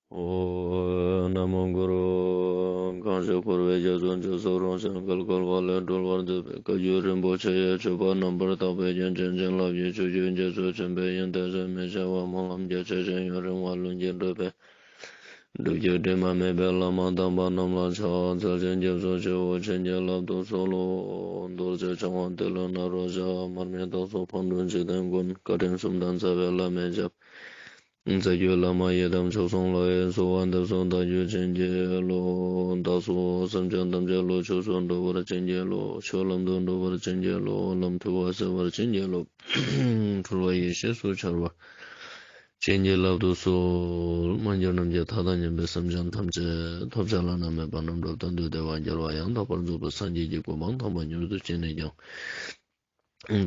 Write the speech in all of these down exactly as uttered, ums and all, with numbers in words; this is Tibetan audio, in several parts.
ཨོ། ན་མོ་གུ་རུ། གང་ཞིག་འཁོར་བའི་རྒྱ་མཚོ་འཇིགས་སུ་རུང་ཞིང་བརྒལ་དཀའ་བ་ལས་སྒྲོལ་བར་མཛད་པའི་བཀའ་བརྒྱུད་རིན་པོ་ཆེ་ཡི་སྤྱོད་པ་རྣམ་པར་དག་པའི་རྒྱན་ཅན་བྱིན་རླབས་ཀྱི་ཆུ་རྒྱུན་རྒྱ་མཚོ་ཆེན་པོའི་དབྱིངས་རྟ་ཞེས་མི་ཕྱེ་བ་སྨོན་ལམ་རྒྱ་ཆེ་ཞིང་ཡུན་རིང་བ་ལྷུན་གྱིས་གྲུབ་པའི་སྒྲུབ་བརྒྱུད་དྲི་མ་མེད་པའི་བླ་མ་དམ་པ་རྣམས་ལ་ཕྱག་འཚལ་ཞིང་སྐྱབས་སུ་མཆིའོ། བྱིན་གྱིས་བརླབ་ཏུ་གསོལ་ལོ། རྡོ་རྗེ་འཆང་དབང་ཏེ་ལོ་ནཱ་རོ་ཞབས། མར་མི་དྭགས་པོ་ཕག་གྲུ་འཇིག་རྟེན་མགོན། བཀའ་དྲིན་གསུམ་ལྡན་རྩ་བའི་བླ་མའི་ཞབས། རྩ་བརྒྱུད་བླ་མ་ཡི་དམ་མཆོག་གསུམ་ལ་གསོལ་བ་འདེབས་སོ། བདག་རྒྱུད་བྱིན་གྱིས་རློབས། བདག་སོགས་སེམས་ཅན་ཐམས་ཅད་བློ་ཆོས་སུ་འགྲོ་བར་བྱིན་གྱིས་རློབས། ཆོས་ལམ་དུ་འགྲོ་བར་བྱིན་གྱིས་རློབས། ལམ་འཁྲུལ་བ་སེལ་བར་བྱིན་གྱིས་རློབས། འཁྲུལ་བ་ཡེ་ཤེས་སུ་འཆར་བར་བྱིན་གྱིས་བརླབ་ཏུ་གསོལ། མ་གྱུར་ནམ་མཁའི་མཐའ་དང་མཉམ་པའི་སེམས་ཅན་ཐམས་ཅད་ཐོབ་བྱ་བླ་ན་མེད་པ་རྣམ་གྲོལ་དོན་དུ་བདེ་བ་རྒྱལ་བ་ཡང་དག་པར་རྫོགས་པའི་སངས་རྒྱས་ཀྱི་གོ་འཕང་དམ་པ་མྱུར་དུ་ཅི་ནས་ཀྱང་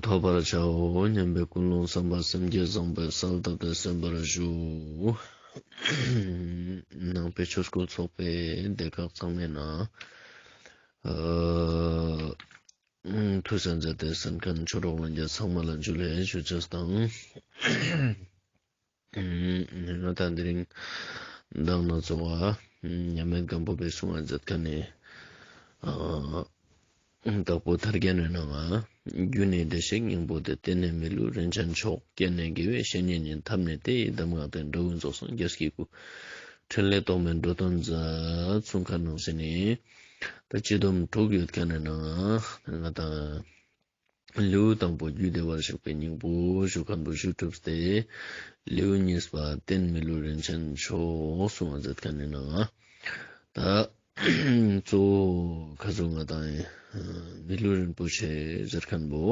ཐོབ་པར་བྱའོ་སྙམ་པའི་ཀུན་སློང་བསམ་པ་སེམས་བསྐྱེད་བཟང་པོས་གསལ་བཏབ་སྟེ་གསན་པར་ཞུ། ནང་པའི་ཆོས་སྐུལ་ཚོགས་པའི་སྡེ་ཁག་ཚང་མའི་ནང་ཨ་ཐུགས་སྣང་མཛད་དེ་གསན་མཁན་ཆོས་གྲོགས་ལྷན་རྒྱས་ཚང་མ་ལ་ཇུ་ལེ་ཞུ་ཆེད་དང་། ང་དང་དེ་རིང་མདང་ནང་ཚོ་བ་མཉམ་མེད་སྒམ་པོ་པའི་གསུང་བ་མཛད་མཁན་ནི་ཨ་དྭགས་པོ་ཐར་རྒྱན་ནས་ནང་ང་། རྒྱུ་ནི་བདེ་གཤེགས་སྙིང་པོ་སྟེ། རྟེན་ནི་མི་ལུས་རིན་ཆེན་མཆོག་རྐྱེན་ནི་དགེ་བའི་བཤེས་གཉེན་ཡིན། ཐབས་ནི་དེ་ཡི་གདམས་ངག་སྟེ། འབྲས་བུ་རྫོགས་སངས་རྒྱས་ཀྱི་སྐུ། ཕྲིན་ལས་རྟོག་མེད་འགྲོ་དོན་མཛད། གསུང་མཁན་ནང་བཞིན་ནི་ད་སྤྱི་སྡོམ་དྲུག་ཡོད་མཁན་ནི་ནང་ང་ང་དང་། ལེའུ་དང་པོ་རྒྱུད་བདེ་བར་གཤེགས་པའི་སྙིང་པོ་ཞུ་མཁན་པོ་ཞུ་གྲུབ་སྟེ། ལེའུ་གཉིས་པ་རྟེན་མི་ལུས་རིན་ཆེན་མཆོག་གསུང་བ་མཛད་མཁན་ནི་ནང་ང་། ད་གཙོ་བོ་ཁ་ཟུག་ང་དང་མི་ལུས་རིན་པོ་ཆེ་ཟེར་མཁན་པོ།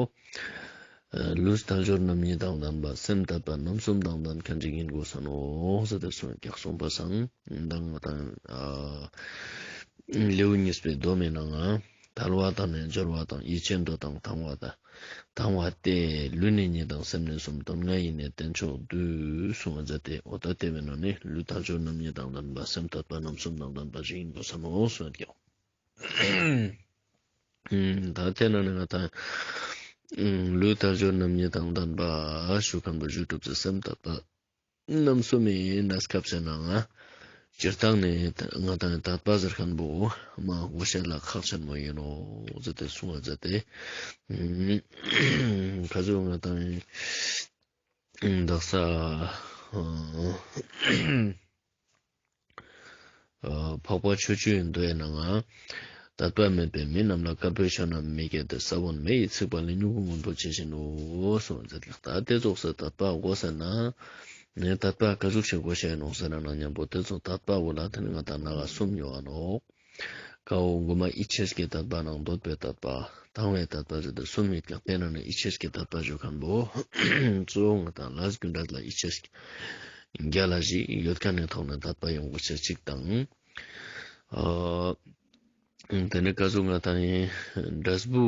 ལུས་དལ་འབྱོར་རྣམ་གཉིས་དང་ལྡན་པ། སེམས་དད་པ་རྣམ་གསུམ་དང་ལྡན་མཁན་ཅིག་ཡིན་དགོས་ས་ནོ་ཟེར་ཏེ་གསུངས་ཀྱང་གསུངས་པ་སང་མདང་ང་དང་ལེའུ་གཉིས་པའི་སྡོམ་མི་ནང་ང་། དལ་བ་དང་ནི་འབྱོར་བ་དང་། ཡིད་ཆེས་འགྲོ་དང་དང་བ་དང་། དང་བ་སྟེ། ལུས་ནི་གཉིས་དང་སེམས་ནི་གསུམ། དོན་ལྔ་ཡིས་ནི་རྟེན་མཆོག་བསྡུས། གསུང་བ་མཛད་དེ། འོ་ད་དེ་བས་ན་ནི་ལུས་དལ་འབྱོར་རྣམ་གཉིས་དང་ལྡན་པ། སེམས་དད་པ་རྣམ་གསུམ་དང་ལྡན་པ་ཞིག་ཡིན་དགོས་ས་ནོ་གསུངས་ཀྱང་། ད་དེ་ན་ནི་ང་དང་ལུས་དལ་འབྱོར་རྣམ་གཉིས་དང་ལྡན་པ་ཞུ་མཁན་པོ་ཞུ་གྲུབ་ཚེ་སེམས་དད་པ། རྣམ་གསུམ་མིན་ན་སྐབས་སུ་ནང་ང་། སྤྱིར་བཏང་ནས་ང་དང་དད་པ་ཟེར་མཁན་པོ་མ་དགོས་ཤེས་ལ་ཁག་ཆེན་མོ་ཡིན་ནོ་ཟེར་ཏེ་གསུང་བ་མཛད་དེ། ཁ་ཟུག་ང་དང་དག་ས་འཕགས་པ་ཆོས་སྤྱོད་ཡིན་དོ་ཡིན་ནང་ང་། དད་པ་མེད་པའི་མི་རྣམས་ལ། དཀར་པོའི་ཆོས་རྣམས་མི་སྐྱེ་སྟེ། ས་བོན་མེ་ཡིས་ཚིག་པ་ལས། མྱུ་གུ་སྔོན་པོ་ཇི་བཞིན་ནོ་གསུངས་མཛད་ལགས། ད་དེ་ཙོགས་སུ་དད་པ་དགོས་ཟེར་ན། ངས་དད་པ་ག་ཟུག་ཞིག་དགོས་ཤེས་ནོ་ཟེར་ན་ནང་མཉམ་པོ་དེ་ཚོ་དད་པ་བོ་ལ་དེ་ནི་ང་དང་ནང་ང་གསུམ་ཡོད་ཨ་ནོ། ཀ་བོ་མགོ་མ་ཡིད་ཆེས་ཀྱི་དད་པ་ནང་འདོད་པའི་དད་པ། དང་བའི་དད་པ་ཟེར་ཏེ་གསུམ་ཡོད་ཀྱང་དེ་ནང་ནས་ཡིད་ཆེས་ཀྱི་དད་པ་ཞུ་མཁན་པོ། གཙོ་བོ་ང་དང་ལས་རྒྱུ་འབྲས་ལ་ཡིད་ཆེས་རྒྱ་ལ་ཞིག་ཡོད་མཁན་ནི་ཐོག་ནས་དད་པ་ཡོང་དགོས་ཤེས་གཅིག་དང་། ཨ། དེ་ནས་ཀ་ཟུག་ང་དང་ཡིན་འབྲས་བུ་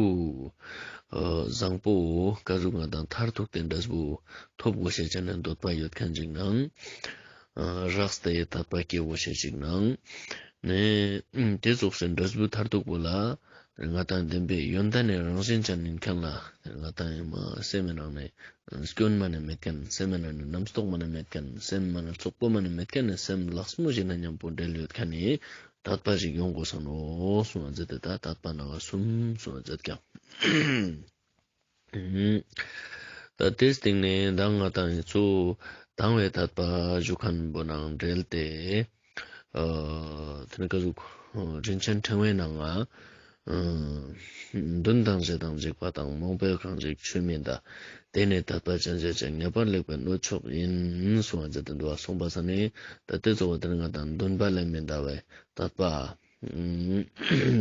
ཨ་བཟང་པོ། ཀ་ཟུག་ང་དང་མཐར་ཐུག་སྟེ་འབྲས་བུ་ཐོབ་དགོས་ཤེས་ཅན་ནས་འདོད་པ་ཡོད་མཁན་ཅིག་ནང་། ཨ་རགས་ཏེ་དད་པ་སྐྱེ་དགོས་ཤེས་ཅིག་ནང་། ནས་དེ་ཙོགས་སུ་འབྲས་བུ་མཐར་ཐུག་པོ་ལ་ང་དང་བདེན་པའི་ཡོན་ཏན་ནི་རང་བཞིན་ཅན་ཡིན་མཁན་ལ། ང་དང་ཡིན་མ་སེམས་མི་ནང་ནས་སྐྱོན་མ་ནས་མེད་མཁན། སེམས་མི་ནང་ནས་རྣམ་རྟོག་མ་ནས་མེད་མཁན། སེམས་མ་ནས་རྩོག་པོ་མ་ནས་མེད་མཁན་ནས་སེམས་ལེགས་མོ་ཞིག་ན་མཉམ་པོ་འབྲེལ་ཡོད་མཁན་ནི། དད་པ་ཞིག་ཡོང་དགོས་ས་ནོ་གསུང་བ་མཛད་དེ། ད་དད་པ་ནང་གསུམ་གསུང་བ་མཛད་ཀྱང་། ད་དེའི་སྟེང་ནས་ད་ང་དང་ཡིན་ཚུལ་དང་བའི་དད་པ་ཞུ་མཁན་པོ་ནང་འབྲེལ་ཏེ། ཨ་དེ་ནི་ཀ་ཟུག་རིན་ཆེན་ཕྲེང་བའི་ནང་ང་། མདུན་དང་བཞི་དང་འཇིགས་པ་དང་། རྨོངས་པས་གང་ཞིག་ཆོས་མི་འདའ། དེ་ནི་དད་པ་ཅན་བྱེད་ཅིང་། ངེས་པར་ལེགས་པའི་སྣོད་མཆོག་ཡིན། གསུང་བ་མཛད་དེ་འདུག་པ། གསུངས་པ་ས་ནི་ད་དེ་གཙོ་བོ་དེ་ནི་ང་དང་འདུན་པ་ལས་མི་འདའ་བའི་དད་པ།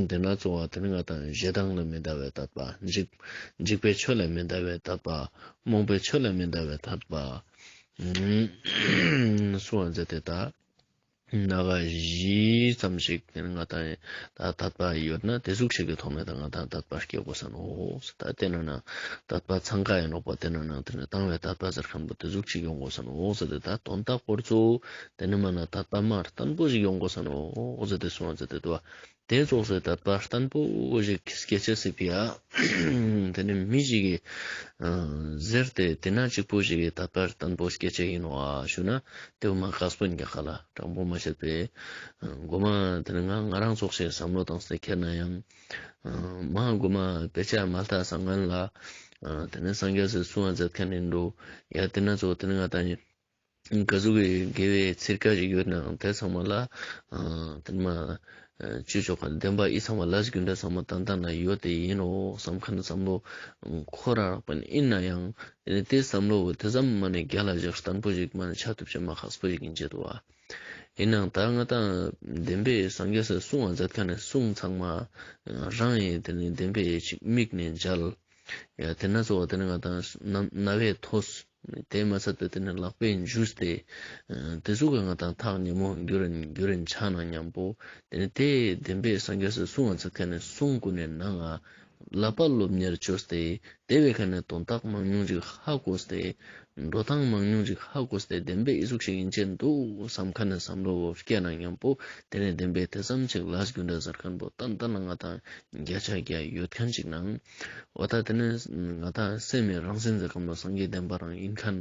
དེ་ན་གཙོ་བོ་དེ་ནི་ང་དང་ཞེ་སྡང་ལས་མི་འདའ་བའི་དད་པ། འཇིགས་འཇིགས་པའི་ཆོས་ལས་མི་འདའ་བའི་དད་པ། རྨོངས་པའི་ཆོས་ལས་མི་འདའ་བའི་དད་པ། གསུང་བ་མཛད་དེ་ད། སྣ་ཁ་བཞི་ཙམ་ཞིག་དེ་ནི་ང་དང་ད་དད་པ་ཡོད་ན་དེ་ཟུག་ཞིག་གི་ཐོག་ནས་ད་ང་དང་དད་པ་སྐྱེ་དགོས་ས་ནོ། ད་དེ་ན་ན་དད་པ་འཚང་ཁ་ཡིན་ནོ་པ། དེ་ན་ན་དེ་ནི་དང་བའི་དད་པ་ཟེར་མཁན་པོ་དེ་ཟུག་ཞིག་ཡོང་དགོས་ས་ནོ་ཟེར་ཏེ། ད་དོན་དག་སྐོར་ཚོ་དེ་ནི་མ་ན་དད་པ་མ་བརྟན་པོ་ཞིག་ཡོང་དགོས་ས་ནོ་ཟེར་ཏེ་གསུང་བ་མཛད་དེ་འདུག་པ། དེ་ཙོགས་སེ་དད་པ་བརྟན་པོ་ཞིག་སྐྱེ་ཅེས་སི་ཕི་ཡ། དེ་ནི་མི་ཞིག་གིས་ཨ་ཟེར་ཏེ་དེ་ན་གཅིག་པོ་ཞིག་གིས་དད་པ་བརྟན་པོ་སྐྱེ་ཅེས་ཡིན་ནོ་ཨ་ཞུ་ན། དེ་བོ་མ་ཁག་པོ་ཡིན་ཀྱག་ལ། དྲང་པོ་མ་བཤད་པས། ཨ་མགོ་མ་དེ་ནི་ང་ང་རང་ཙོགས་ཤིག་བསམ་བློ་བཏང་སྟེ་ཁྱེར་ན་ཡང་། ཨ་མ་མགོ་མ་དཔེ་ཆ་མ་ལྟ་སང་སྔོན་ལ། ཨ་དེ་ནི་སངས་རྒྱས་སི་གསུང་བ་མཛད་མཁན་ཡིན་འགྲོ། ཡ་དེ་ན་ཙོགས་དེ་ནི་ང་དང་ཡིན། ག་ཟུག་གི་དགེ་བའི་ཚིར་ཀ་ཞིག་ཡོད་ནའང་དེ་ཚང་མ་ལ། ཨ་དེ་ནི་མ། ཨ་ཅི་ཆོག་ག་བདེན་པ་ཨི་ཚང་མ་ལས་རྒྱུ་འབྲས་ཚང་མ་ཏན་ཏན་ན་ཡོད་དེ་ཡིན་ནོ་བསམ་མཁན་བསམ་བློ་ཁོ་ར་རག་པ་ཡིན་ན་ཡང་། དེ་ནི་དེ་བསམ་བློ་དེ་ཙམ་མ་ནས་རྒྱ་ལ་བཞག་བརྟན་པོ་ཞིག་མ་ནས་ཆགས་ཐུབ་ཅེས་མ་ཁག་པོ་ཞིག་ཡིན་ཅེས་འདུག་བ། ཡིན་ནའང་ད་ང་དང་བདེན་པའི་སངས་རྒྱས་སི་གསུང་བ་མཛད་མཁན་ནི་གསུང་ཚང་མ་རང་ཡིན་དེ་ནི་བདེན་པའི་ཅིག་མིག་ནས་མཇལ། ཡ་དེ་ན་ཙོགས་དེ་ནི་ང་དང་རྣ་རྣ་བས་ཐོས། དེ་མ་ཚད་པའི་དེ་ནི་ལག་པས་འཇུས་ཏེ། ཨ་དེ་ཙོགས་ཀྱི་ང་དང་ཐག་ཉེ་མོ་འགྱུར་རིན་འགྱུར་རིན་ཆགས་ན་མཉམ་པོ། དེ་ནི་དེ་བདེན་པའི་སངས་རྒྱས་སི་གསུང་བ་མཛད་མཁན་ནི་གསུང་ཀུན་ནས་ནང་ང་བསླབ་པ་སློབ་གཉེར་བཅོས་ཏེ། དེ་བས་ཁ་ནས་དོན་དག་མང་ཉུང་ཅིག་ཧ་གོ་སྟེ། འགྲོ་སྟངས་མང་ཉུང་ཅིག་ཧ་གོ་སྟེ་བདེན་པའི་ཨི་ཟུག་ཞིག་ཡིན་ཅེས་འདུག་བསམ་མཁན་ནི་བསམ་བློ་བོ་སྐྱེས་ན་མཉམ་པོ། དེ་ནས་བདེན་པའི་དེ་ཙམ་ཅིག་ལས་རྒྱུ་འབྲས་ཟེར་མཁན་པོ་ཏན་ཏན་ལ་ང་དང་བརྒྱ་ཆ་བརྒྱ་ཡོད་མཁན་ཅིག་ནང་། འོ་ད་དེ་ནི་ང་དང་སེམས་མི་རང་བཞིན་ཟེར་མཁན་པོ་སངས་རྒྱས་བསྟན་པ་རང་ཡིན་མཁན།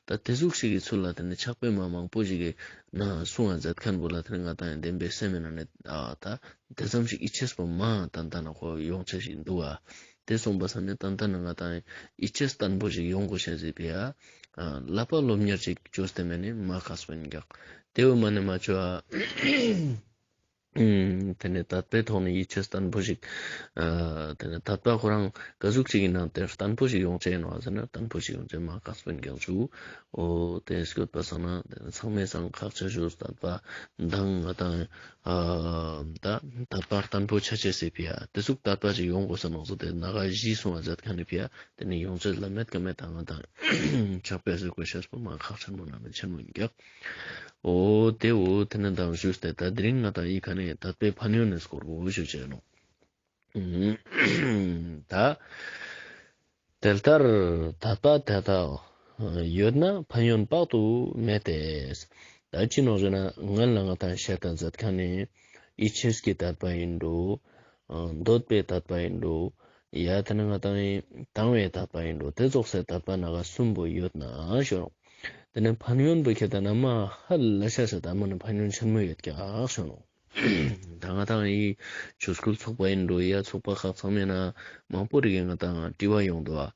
ད་དེ་ཟུག་ཞིག་གི་ཚུལ་ལ་དེ་ནི་ཕྱག་དཔེ་མ་མང་པོ་ཞིག་གི་ནང་གསུང་བ་མཛད་མཁན་པོ་ལ་དེ་ནི་ང་དང་བདེན་པའི་སེམས་མི་ནང་ནས་ཨ་ད་དེ་ཙམ་ཞིག་ཡིད་ཆེས་པོ་མ་ཏན་ཏན་ན་ཁོ་ཡོང་ཆེ་ཞིག་འདུག་ཨ། དེ་སོང་པ་ས་ནས་ཏན་ཏན་ན་ང་དང་ཡིད་ཆེས་བརྟན་པོ་ཞིག་ཡོང་དགོས་ཤེས་ཟིག་པས་ཨ། བསླབ་པ་སློབ་གཉེར་ཅིག་བཅོས་ཏེ་མེད་ནི་མ་ཁག་སོ་ཡིན་ཀྱག། དེ་བོ་མ་ནས་མ་བཅོ་ཨ། དེ་ནས་དད་པའི་ཐོག་ནས་ཡིད་ཆེས་བརྟན་པོ་ཞིག། ཨ་དེ་ནས་དད་པ་ཁོ་རང་ག་ཟུག་ཅིག་ཡིན་ནའང་དེ་བརྟན་པོ་ཞིག་ཡོང་ཆེ་ཡིན་ནོ་ཟེར་ན་བརྟན་པོ་ཞིག་ཡོང་ཆེ་མ་ཁག་སོ་ཡིན་ཀྱག་ཆུ། འོ་དེ་སྐྱོད་པ་སང་ན་དེ་ནས་ཚང་མས་སང་ཁག་ཆེ་ཤོས་དད་པ་མདང་ང་དང་། ཨ་ད་དད་པ་བརྟན་པོ་ཆ་ཆེས་སི་ཕི་ཡ་དེ་ཟུག་དད་པ་ཅིག་ཡོང་དགོས་ས་ནོག་ཟེར་ཏེ་ན་ག་གཞི་སོང་བ་མཛད་མཁན་ནི་ཕི་ཡ་དེ་ནི་ཡོང་ཆེས་ལ་མེད་ཀ་མེད་ད་ང་དང་ཕྱག་དཔེ་ཟེར་དགོས་ཤེས་པོ་མ་ཁག་ཆེན་མོ་ན་མེད་ཆེན་མོ་ཡིན་ཀྱག། འོ་དེ་འོ་དེ་ནི་དང་ཞུས་ཏེ་ད་དེ་རིང་ང་དང་ཡི་ག་ནས་དད་པའི་ཕན་ཡོན་ནི་སྐོར་བོ་ཞུ་བྱས་ནོ། ད། དེ་ལྟར་དད་པ་དེ་དག་ཡོད་ན་ཕན་ཡོན་དཔག་ཏུ་མེད་དེ། ད་ཅི་ནོག་ཟེར་ན་སྔོན་ལ་ང་དང་བཤད་དང་མཛད་མཁན་ནི་ཡིད་ཆེས་ཀྱི་དད་པ་ཡིན་འགྲོ། འདོད་པའི་དད་པ་ཡིན་འགྲོ། ཡ་དེ་ནི་ང་དང་དང་བའི་དད་པ་ཡིན་འགྲོ། དེ་ཙོགས་སེ་དད་པ་ན་ག་གསུམ་པོ་ཡོད་ན་ཞོ། དེ་ནི་ཕན་ཡོན་པོ་ཁྱེད་དང་ན་མ་ཧ་ལ་ཤ་ཤ་དད་མ་ནི་ཕན་ཡོན་ཆེན་མོ་ཡོད་ཀྱག་ཞོ་ནོ། ད་ང་དང་ཡི་ཆོས་སྐུལ་ཚོགས་པ་ཡིན་འགྲོ་ཡ་ཚོགས་པ་ཁག་ཚང་མའི་ནང་མང་པོ་རིགས་ང་དང་དྲི་བ་ཡོང་འདུག་ཨ།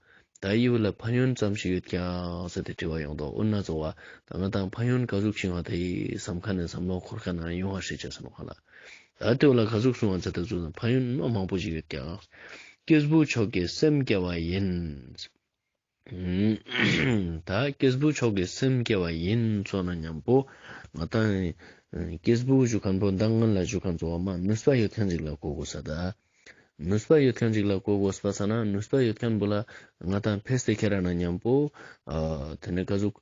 ད་ཡི་བོ་ལ་ཕན་ཡོན་ཙམ་ཞིག་ཡོད་ཀྱང་ཟེར་ཏེ་དྲི་བ་ཡོང་འདུག་འོ་ན་ཚོགས་པ་ད་ང་དང་ཕན་ཡོན་ག་ཟུག་ཤིང་བ་དེ་ཡི་བསམ་ཁ་ནས་བསམ་བློ་འཁོར་ཁ་ནང་ཡོང་བ་ཞིག་བྱས་སོང་ཁ་ལ། ད་དེ་བོ་ལ་ག་ཟུག་གསུང་བ་ཟེར་ཏེ་གཟུགས་དང་ཕན་ཡོན་མ་མང་པོ་ཞིག་ཡོད་ཀྱང་། སྐྱེས་བུ་མཆོག་གི་སེམས་བསྐྱེད་པ་ཡིན། ད་སྐྱེས་བུ་མཆོག་གི་སེམས་བསྐྱེད་པ་ཡིན་ཚོ་ན་མཉམ་པོ་ང་དང་སྐྱེས་བུ་ཞུ་མཁན་པོ་མདང་སྔོན་ལ་ཞུ་མཁན་ཚོ་བ་མ་ནུས་པ་ཡོད་མཁན་ཅིག་ལ་གོ་དགོས་ས་ད། ནུས་པ་ཡོད་མཁན་ཅིག་ལ་གོ་དགོས་པ་ས་ན་ནུས་པ་ཡོད་མཁན་པོ་ལ་ང་དང་ཕེས་ཏེ་ཁྱེར་ན་མཉམ་པོ་ཨ་དེ་ནས་ག་ཟུག་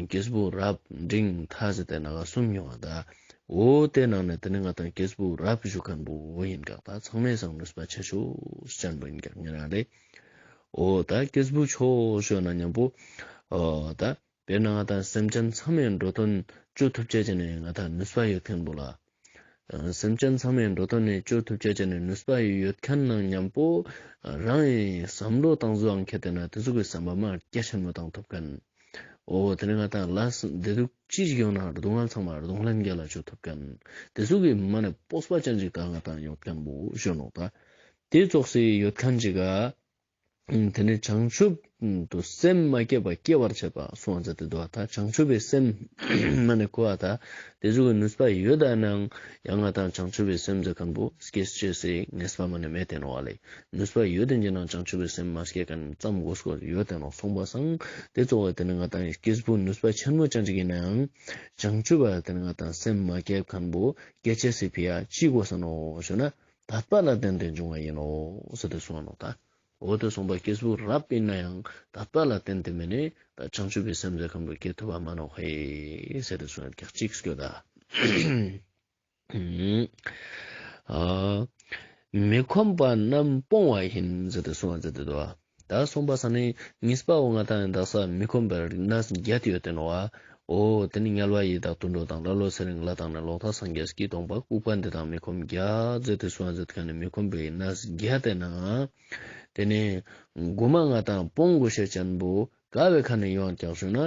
སྐྱེས་བུ་རབ་འབྲིང་ཐ་ཟེར་ཏེ་ན་ག་གསུམ་ཡོང་བ་ད། འོ་དེ་ནང་ནས་དེ་ནས་ང་དང་སྐྱེས་བུ་རབ་ཞུ་མཁན་པོ་ཡིན་ཀྱག་ད་ཚང་མས་སང་ནུས་པ་ཆེ་ཤོས་ཅན་པོ་ཡིན་ཀྱག་ངེད་རང་རེད། འོ་ད་སྐྱེས་བུ་མཆོག་ཞུ་ན་མཉམ་པོ། འོ་ད་དཔེར་ན་ང་དང་སེམས་ཅན་ཚང་མའི་འགྲོ་དོན་བཅོ་ཐུབ་ཅེས་ཅན་ནས་ང་དང་ནུས་པ་ཡོད་མཁན་པོ་ལ། སེམས་ཅན་ཚང་མའི་འགྲོ་དོན་ནས་བཅོ་ཐུབ་ཅེས་ཅན་ནས་ནུས་པ་ཡོད་མཁན་ནང་མཉམ་པོ། རང་ཡི་བསམ་བློ་བཏང་བཟོའང་ཁྱེད་དེ་ན་དེ་ཚོ་གི་བསམ་པ་མ་རྒྱ་ཆེན་མོ་བཏང་ཐུབ་མཁན། འོ་དེ་ནས་ང་དང་ལ་བདེ་སྡུག་ཅི་ཞིག་ཡོང་ན་སྡུག་བསྔལ་ཚང་མ་སྡུག་བསྔལ་འགལ་ལ་བཅོ་ཐུབ་མཁན། དེ་ཚོ་གི་མ་ནས་སྤོབས་པ་ཅན་ཞིག་ད་ང་དང་ཡོད་མཁན་པོ་ཞུ་ནོག་ད། དེ་ཙོགས་སེ་ཡོད་མཁན་ཅིག་ག་དེ་ནས་བྱང་ཆུབ་ཏུ་སེམས་མ་བསྐྱེད་པ་སྐྱེ་བར་བྱེད་པ་གསུངས་མཛད་དེ་འདུག་ད་བྱང་ཆུབ་པའི་སེམས་མ་ནས་གོ་བ་ད་དེ་ཚོ་གི་ནུས་པ་ཡོད་ད་ནང་ཡང་ང་དང་བྱང་ཆུབ་པའི་སེམས་ཟེར་མཁན་པོ་སྐྱེ་ཅེས་སི་ངེས་པ་མ་ནས་མེད་དེ་ནོ་བ་ལས། ནུས་པ་ཡོད་དེ་ཅན་ནང་བྱང་ཆུབ་པའི་སེམས་མ་སྐྱེ་མཁན་ཙམ་དགོས་སྐོར་ཡོད་དེ་ནོ་གསུངས་པ་སང་དེ་གཙོ་བོ་དེ་ནི་ང་དང་སྐྱེས་བུ་ནུས་པ་ཆེན་མོ་ཅན་ཅིག་ཡིན་ན་ཡང་བྱང་ཆུབ་པ་དེ་ནི་ང་དང་སེམས་མ་སྐྱེ་མཁན་པོ་སྐྱེ་ཅེས་སི་ཕི་ཡ་ཅི་དགོས་ས་ནོ་ཞུ་ན་དད་པ་ལ་བརྟེན་ཏེ་འབྱུང་བ་ཡིན་ནོ་ཟེར་ཏེ་གསུངས་ནོ་ད། འོ་དེ་གསུངས་པ་སྐྱེས་བུ་རབ་ཡིན་ན་ཡང་དད་པ་ལ་བརྟེན་ཏེ་མེད་ནས་ད་བྱང་ཆུབ་པའི་སེམས་ཟེར་མཁན་པོ་སྐྱེ་ཐུབ་པ་མ་ནོག་ཧེ་ཟེར་ཏེ་གསུངས་ཡོད་ཀྱག་གཅིག་སྐྱོ་ད། ཨ། མི་ཁོམ་པ་རྣམས་སྤོང་བ་ཡིན་ཟེར་ཏེ་གསུངས་པ་ཟེར་ཏེ་འདུག་ད་གསུངས་པ་ས་ནི་གཉིས་པ་འོ་ང་དང་ཡང་དག་ས་མི་ཁོམ་པར་གནས་བརྒྱད་ཡོད་དེ་ནོ་བ། འོ་དེ་ནི་དམྱལ་བ་ཡི་དྭགས་དུད་འགྲོ་དང་། ཀླ་ཀློ་ཚེ་རིང་ལྷ་དང་ནི། ལོག་ལྟ་སངས་རྒྱས་ཀྱི་སྡོང་པོ། ལྐུགས་པ་འདི་དག་མི་ཁོམ་བརྒྱ། ཟེར་ཏེ་གསུངས་པ་མཛད་མཁན་ནི་མི་ཁོམ་པའི་གནས་བརྒྱད་དེ་ན། དེ་ནས་མགོ་མ་ང་དང་སྤོང་དགོས་ཤེས་ཅན་པོ་ག་བའི་ཁ་ནས་ཡོང་ཀྱང་ཞུ་ན།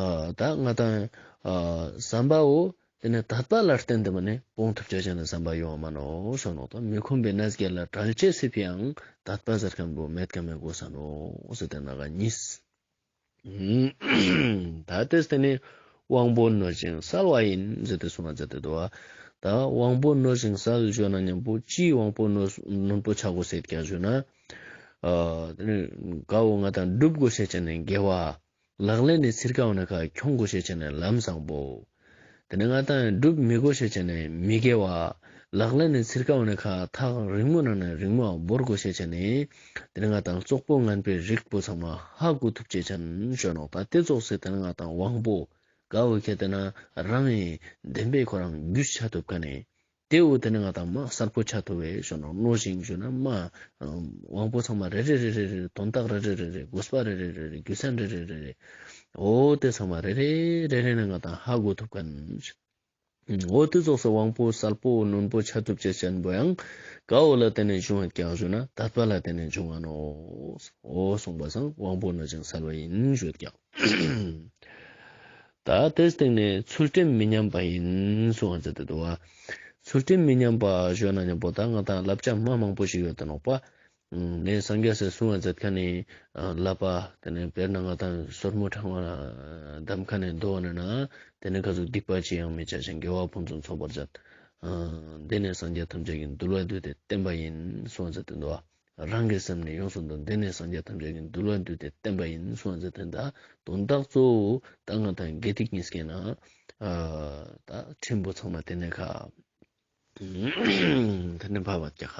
ཨ་ད་ང་དང་ཨ་བསམ་པའོ། དེ་ནས་དད་པ་ལ་བརྟེན་ཏེ་མ་ནས་སྤོང་ཐུབ་ཅེས་ཅན་ནི་བསམ་པ་ཡོང་མ་ནོ་ཞུ་ནོ། ད་མི་ཁོམ་པའི་གནས་བརྒྱད་ལ་བྲལ་ཅེས་སི་ཕི་ཡང་དད་པ་ཟེར་མཁན་པོ་མེད་ཀ་མེད་དགོས་ས་ནོ་ཟེར་ཏེ་ན་ག་གཉིས། ད་དེས་དེ་ནི་དབང་པོ་རྣོ་ཞིང་གསལ་བ་ཡིན་ཟེར་ཏེ་གསུངས་པ་མཛད་དེ་འདུག་བ། ད་དབང་པོ་རྣོ་ཞིང་གསལ་ཞུ་ན་མཉམ་པོ་ཅིའི་དབང་པོ་རྣོ་རྣོན་པོ་ཆགས་དགོས་ཟེར་ཀྱང་ཞུ་ན། ཨ་དེ་ནི་གའོ་ང་དང་སྒྲུབ་དགོས་ཤེས་ཅན་ནི་དགེ་བ། ལག་ལེན་ནི་ཚིར་ཀའོ་ནི་ཁ་འཁྱོང་དགོས་ཤེས་ཅན་ནི་ལམ་བཟང་པོ། དེ་ནས་ང་དང་སྒྲུབ་མི་དགོས་ཤེས་ཅན་ནི་མི་དགེ་བ། ལག་ལེན་ནི་ཚིར་ཀའོ་ནི་ཁ་ཐག་རིང་མོ་ནང་ནས་རིང་མོ་བོར་དགོས་ཤེས་ཅན་ནི། དེ་ནས་ང་དང་རྩོག་པོ་ངན་པའི་རིགས་པོ་ཚང་མ་ཧ་གོ་ཐུབ་ཅེས་ཅན་ཞུ་ནོ། ད་དེ་ཙོགས་སེ་དེ་ནས་ང་དང་དབང་པོ་ག་བོ་ཁྱེད་དེ་ན་རང་ཡིན་བདེན་པའི་ཁོ་རང་རྒྱུས་ཆ་ཐུབ་ཀ་ནི། དེ་འུ་དེ་ནི་ང་དང་མ་གསལ་པོ་ཆགས་ཐུབ་པའི་ཞོ་ནང་རྣོ་ཞིང་ཞུ་ན་མ། དབང་པོ་ཚང་མ་རེ་རེ་རེ་རེ་རེ་དོན་དག་རེ་རེ་རེ་རེ་དགོས་པ་རེ་རེ་རེ་རེ་རྒྱུ་མཚན་རེ་རེ་རེ་རེ། འོ་དེ་ཚང་མ་རེ་རེ་རེ་རེ་ནི་ང་དང་ཧ་གོ་ཐུབ་མཁན། འོ་དེ་ཙོགས་སུ་དབང་པོ་གསལ་པོ་རྣོན་པོ་ཆགས་ཐུབ་ཅེས་ཅན་པོ་ཡང་ག་འོ་ལ་བརྟེན་ནས་བྱུང་བ་ཀྱང་ཞུ་ན་དད་པ་ལ་བརྟེན་ནས་བྱུང་བ་ནོ། འོ་གསུངས་པ་སང་དབང་པོ་རྣོ་ཞིང་གསལ་བ་ཡིན་ཞུ་ཀྱང་། ད་དེའི་སྟེང་ནས་ཚུལ་ཁྲིམས་མི་ཉམས་པ་ཡིན་གསུང་བ་མཛད་དེ་འདུག་བ། ཚུལ་ཁྲིམས་མི་ཉམས་པ་ཞུ་ན་མཉམ་པོ་ད་ང་དང་བསླབ་བྱ་མ་མང་པོ་ཞིག་ཡོད་དེ་ནོག་པ། ནས་སངས་རྒྱས་སུ་གསུང་བ་མཛད་མཁན་ནི་བསླབ་པ་དེ་ནས་དཔེར་ན་ང་དང་སོར་མོ་ཕྲེང་བ་བསྡམས་མཁན་ནི་འདུག་བ་ན་ན་དེ་ནས་ག་ཚོད་སྡིག་པ་ཅི་ཡང་མི་བྱ་ཞིང་དགེ་བ་ཕུན་སུམ་ཚོགས་པར་མཛད། འདི་ནས་སངས་རྒྱས་ཐམས་ཅད་ཀྱི་འདུལ་བ་བསྡུས་ཏེ་བསྟན་པ་ཡིན་གསུང་བ་མཛད་དེ་འདུག་བ། རང་གི་སེམས་ནི་ཡོངས་སུ་འདུལ། འདི་ནི་སངས་རྒྱས་ཐམས་ཅད་ཀྱི་འདུལ་བ་བསྡུས་ཏེ་བསྟན་པ་ཡིན་གསུངས་ཟེར་དོན་དག་དོན་དག་གཙོ་བོ་ད་ང་དང་དགེ་སྡིག་གཉིས་ཀའི་ནང་ད་ཕྲན་བུ་ཚང་མ་དེ་ནས་ཁ་དེ་ནས་འཕགས་པ་རྒྱ་ཁ་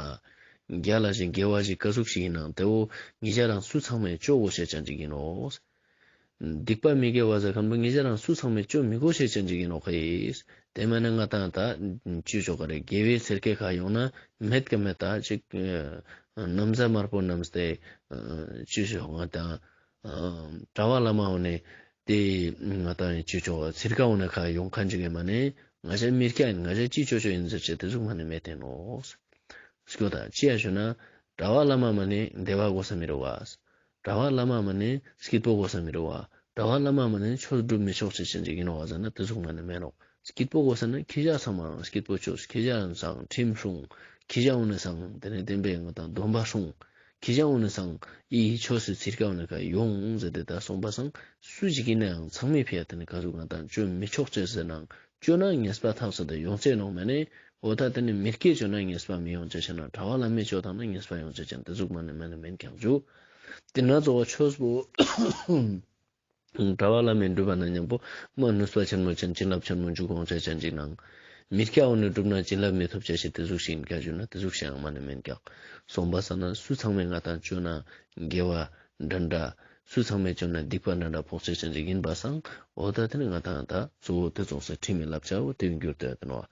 རྒྱ་ལ་ཞིག་དགེ་བ་ཞིག་ག་ཟུག་ཞིག་ཡིན་ནང་དེ་བོ་ངེད་ཅག་རང་སུ་ཚང་མས་སྤྱོད་དགོས་ཤེས་ཅན་ཅིག་ཡིན་ནོ། སྡིག་པ་མི་དགེ་བ་ཟེར་མཁན་པོ་ངེད་ཅག་རང་སུ་ཚང་མས་སྤྱོད་མི་དགོས་ཤེས་ཅན་ཅིག་ཡིན་ནོ་ཁ་ཡིས། དེ་མ་ནི་ང་དང་ད་སྤྱོད་ཆོག་ག་རེད། དགེ་བའི་ཚེར་ཁའི་ཁ་ཡོང་ན་མེད་ཀི་མེད་ད་ཅིག་ན་བཟའ་དམར་པོ་བསྣམས་ཏེ་སྤྱོད་ཆོག་ང་དང་གྲྭ་བ་བླ་མ་འོ་ནས་དེ་ང་དང་སྤྱོད་ཆོག་ཚེར་ཁ་འོ་ནས་ཁ་ཡོང་མཁན་ཅིག་གི་མ་ནི་ང་ཅག་མི་སྐྱ་ཡིན། ང་ཅག་ཅི་ཆོག་ཆོག་ཡིན་ཟེར་ཅེས་དེ་ཟུག་མ་ནི་མེད་དེ་ནོ། སྐྱོ་ད་ཅི་ཡ་ཞུ་ན་གྲྭ་བ་བླ་མ་མ་ནི་བདེ་བ་དགོས་ས་མི་རུ་བ། གྲྭ་བ་བླ་མ་མ་ནི་སྐྱིད་པོ་དགོས་ས་མི་རུ་བ། གྲྭ་བ་བླ་མ་མ་ནི་ཆོས་སྒྲུབ་མི་ཆོག་ཅེས་ཅན་ཅིག་ཡིན་ནོ་བ་ཟེར་ན་དེ་ཟུག་མ་ནི་མེད་ནོ། སྐྱིད་པོ་དགོས་ས་ན་ཁྱི་ཞག་ཚང་མ་སྐྱིད་པོ་ཆོག་ཁྱི་ཞག་སང་ཁྲིམས་སྲུང་། ཁྱི་ཞག་འོ་ནི་སང་དེ་ནས་བསྟན་པའི་ང་དང་སྡོམ་པ་སྲུང་། ཁྱི་ཞག་འོ་ནི་སང་ཨི་ཆོས་སུ་ཚིར་ཀ་འོ་ནི་ཀ་ཡོང་ཟེར་ཏེ་ད་སོང་པ་སང་སུ་ཅིག་ཡིན་ན་ཡང་ཚང་མའི་ཕི་ཡ་དེ་ནི་ག་ཟུག་ང་དང་སྤྱོད་མི་ཆོག་ཅེས་ཟེར་ནང་སྤྱོད་ན་ཉེས་པ་ཐག་ཆོད་དུ་ཡོང་ཅེས་ནོ་མ་ནི། འོ་ད་དེ་ནི་མི་སྐྱེ་སྤྱོད་ན་ཉེས་པ་མི་ཡོང་ཅེས་བྱས་ན་གྲྭ་བ་བླ་མའི་སྤྱོད་དང་ན་ཉེས་པ་ཡོང་ཅེས་ཅན་དེ་ཟུག་མ་ནི་མ་ནི་མེན་ཀྱང་འཇུ། དེ་ན་གཙོ་བོ་ཆོས་པོ་གྲྭ་བ་བླ་མའི་སྒྲུབ་པ་ན་མཉམ་པོ་མ་ནུས་པ་ཆེན་མོ་ཅན་བྱིན་རླབས་ཆེན་མོ་འཇུག་འོང་ཅེས་ཅན་ཅིག་ནང་། མི་སྐྱ་འོ་ནི་སྒྲུབ་ན་བྱིན་རླབས་མི་ཐོབ་ཅེས་ཤིག་དེ་ཟུག་ཞིག་ཡིན་ཀྱང་འཇུ་ན་དེ་ཟུག་ཞིག་ཡང་མ་ནི་མེན་ཀྱང་། སོང་པ་ས་ན་སུ་ཚང་མས་ང་དང་སྤྱོད་ན་དགེ་བ་འདྲ་འདྲ། སུ་ཚང་མས་བཅོམ་ན་སྡིག་པ་འདྲ་འདྲ་ཕོག་ཆེ་ཅན་ཅིག་ཡིན་པ་སང་། འོ་ད་དེ་ནི་ང་དང་ད་གཙོ་བོ་དེ་ཙོགས་སེ་ཁྲིམས་མི་བསླབ་བྱའོ་དེ་འགྱུར་ཏེ་ཡོད་དེ་ནོ།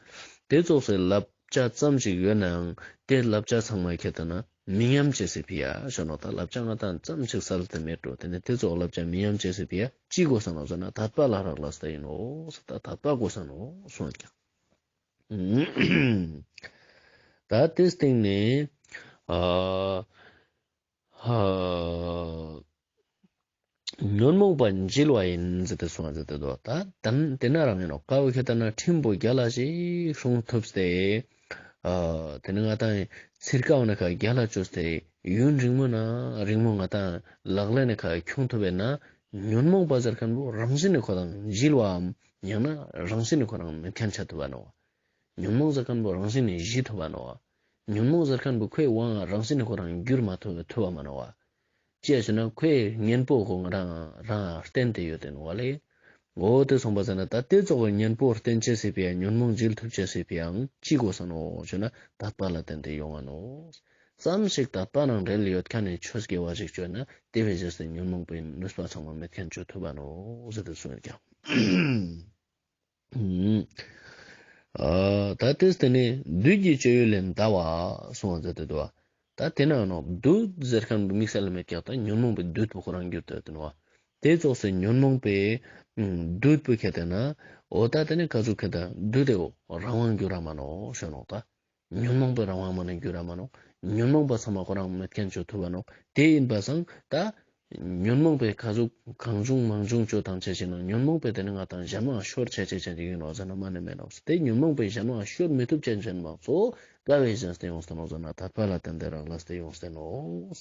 དེ་ཙོགས་སེ་བསླབ་བྱ་ཙམ་ཞིག་ཡོད་ནའང་དེ་བསླབ་བྱ་ཚང་མ་ཁྱེད་ལྟ་ན་མི་ཉམས་བྱེད་སྲིད་ཕི་ཡ་ཞོ་ནོ། ད་བསླབ་བྱ་ང་དང་ཙམ་ཞིག་སལ་ཏེ་མེད་འགྲོ། དེ་ནི་དེ་ཙོགས་བསླབ་བྱ་མི་ཉམས་བྱེད་སྲིད་ཕི་ཡ་ཅི་དགོས་ས་ནོ་ཟེར་ན་དད་པ་ལ་རག་ལས་ཏེ་ཡིན་ནོ། ད་དད་པ་དགོས་ས་ནོ་གསུངས་ཀྱང་། ད་དེ་སྟེང་ནས་ཨ། ཧ། ཉོན་མོངས་པ་འཇིལ་བ་ཡིན་ཟེར་ཏེ་གསུངས་ཟེར་ཏེ་འདུག་ད་དེ་ན་རང་ཡིན་ནོ། ཀ་བོ་ཁྱེད་ལྟ་ན་ཁྲིམས་པོ་རྒྱ་ལ་ཞིག་སྲུང་ཐུབ་སྟེ། ཨ་དེ་ནི་ང་དང་ཚིར་ཀ་འོ་ན་ཁ་རྒྱ་ལ་བཅོས་ཏེ་ཡུན་རིང་མོ་ན་རིང་མོ་ང་དང་ལག་ལེན་ནི་ཁ་ཁྱོང་ཐུབ་པས་ན་ཉོན་མོངས་པ་ཟེར་མཁན་པོ་རང་བཞིན་ནི་ཁོ་དང་འཇིལ་བའམ་ཡང་ན་རང་བཞིན་ནི་ཁོ་རང་མེད་མཁན་ཆ་ཐུབ་པ་ནོ། ཉོན་མོངས་ཟེར་མཁན་པོ་རང་བཞིན་ནས་ཞི་ཐུབ་པ་ནོ། ཉོན་མོངས་ཟེར་མཁན་པོ་ཁོའི་དབང་རང་བཞིན་ནས་ཁོ་རང་འགྱུར་མ་ཐུབ་ཐུབ་པ་མ་ནོ། ཅི་ཡ་ཞུ་ན་ཁོའི་གཉེན་པོ་ཁོ་རང་རང་བརྟེན་ཏེ་ཡོད་དེ་ནོ་བ་ལས། འོ་དེ་སོང་པ་ཟེར་ན་ད་དེ་ཙོགས་པའི་གཉེན་པོ་བརྟེན་བྱེད་སྲིད་པའི་ཉོན་མོངས་འཇིལ་ཐུབ་བྱེད་སྲིད་པའང་ཅི་དགོས་ས་ནོ་ཞུ་ན་དད་པ་ལ་བརྟེན་ཏེ་ཡོང་བ་ནོ། ཙམ་ཞིག་དད་པ་ནང་འབྲེལ་ཡོད་མཁན་ནས་ཆོས་དགེ་བ་ཞིག་སྤྱོད་ན་དེ་བས་རྗེས་སུ་ཉོན་མོངས་པའི་ནུས་པ་ཚང་མ་མེད་མཁན་བཅོས་ཐུབ་པ་ནོ་ཟེར་ཏེ་གསུངས་ཀྱང་། ཨ་ད་དེ་སྟེ་ནི་བདུད་ཀྱི་སྤྱོད་ཡུལ་ལས་འདའ་བ་གསུངས་པ་མཛད་དེ་འདུག་ད་དེ་ན་ནོ་བདུད་ཟེར་མཁན་པོ་དམིགས་བསལ་ལ་མེད་ཀྱང་ད་ཉོན་མོངས་པའི་བདུད་པོ་ཁོ་རང་གྱུར་ཏེ་ཡོད་དེ་ནོ། དེ་ཙོགས་སེ་ཉོན་མོངས་པའི་ཨུམ་བདུད་པོ་ཁྱེར་ཏེ་ན། འོ་ད་དེ་ནི་ག་ཟུག་ཁྱེར་ཏེ་བདུད་དེ་འོ་རང་དབང་འགྱུར་ར་མ་ནོག་ཞུ་ནོག་ད། ཉོན་མོངས་པའི་རང་དབང་མ་ནི་འགྱུར་ར་མ་ནོག། ཉོན་མོངས་པ་ཚང་མ་ཁོ་རང་མེད་མཁན་ཅོ་ཐུབ་པ་ནོག། དེ་ཡིན་པ་སང་ད་ཉོན་མོངས་པའི་ག་ཟུག་གང་བྱུང་མང་བྱུང་ཅོ་དང་ཆ་ཆེ་ན་ཉོན་མོངས་པའི་དེ་ནི་ང་དང་གཞན་མ་ཤོར་ཆ་ཆེ་ཆ་ཅིག་ཡིན་ནོག་ཟེར་ན་མ་ནི་མེད་ནོག། དེ་ཉོན་མོངས་པའི་གཞན་མ་ཤོར་མི་ཐུབ་ཅན་ཅན་མ་གཙོ་བོ་ག་བའི་གཞན་སྟེ་ཡོངས་ཏེ་ནོག་ཟེར་ན་དད་པ་ལ་བརྟེན་ཏེ་རང་ལ་སྟེ་ཡོངས་ཏེ་ནོག།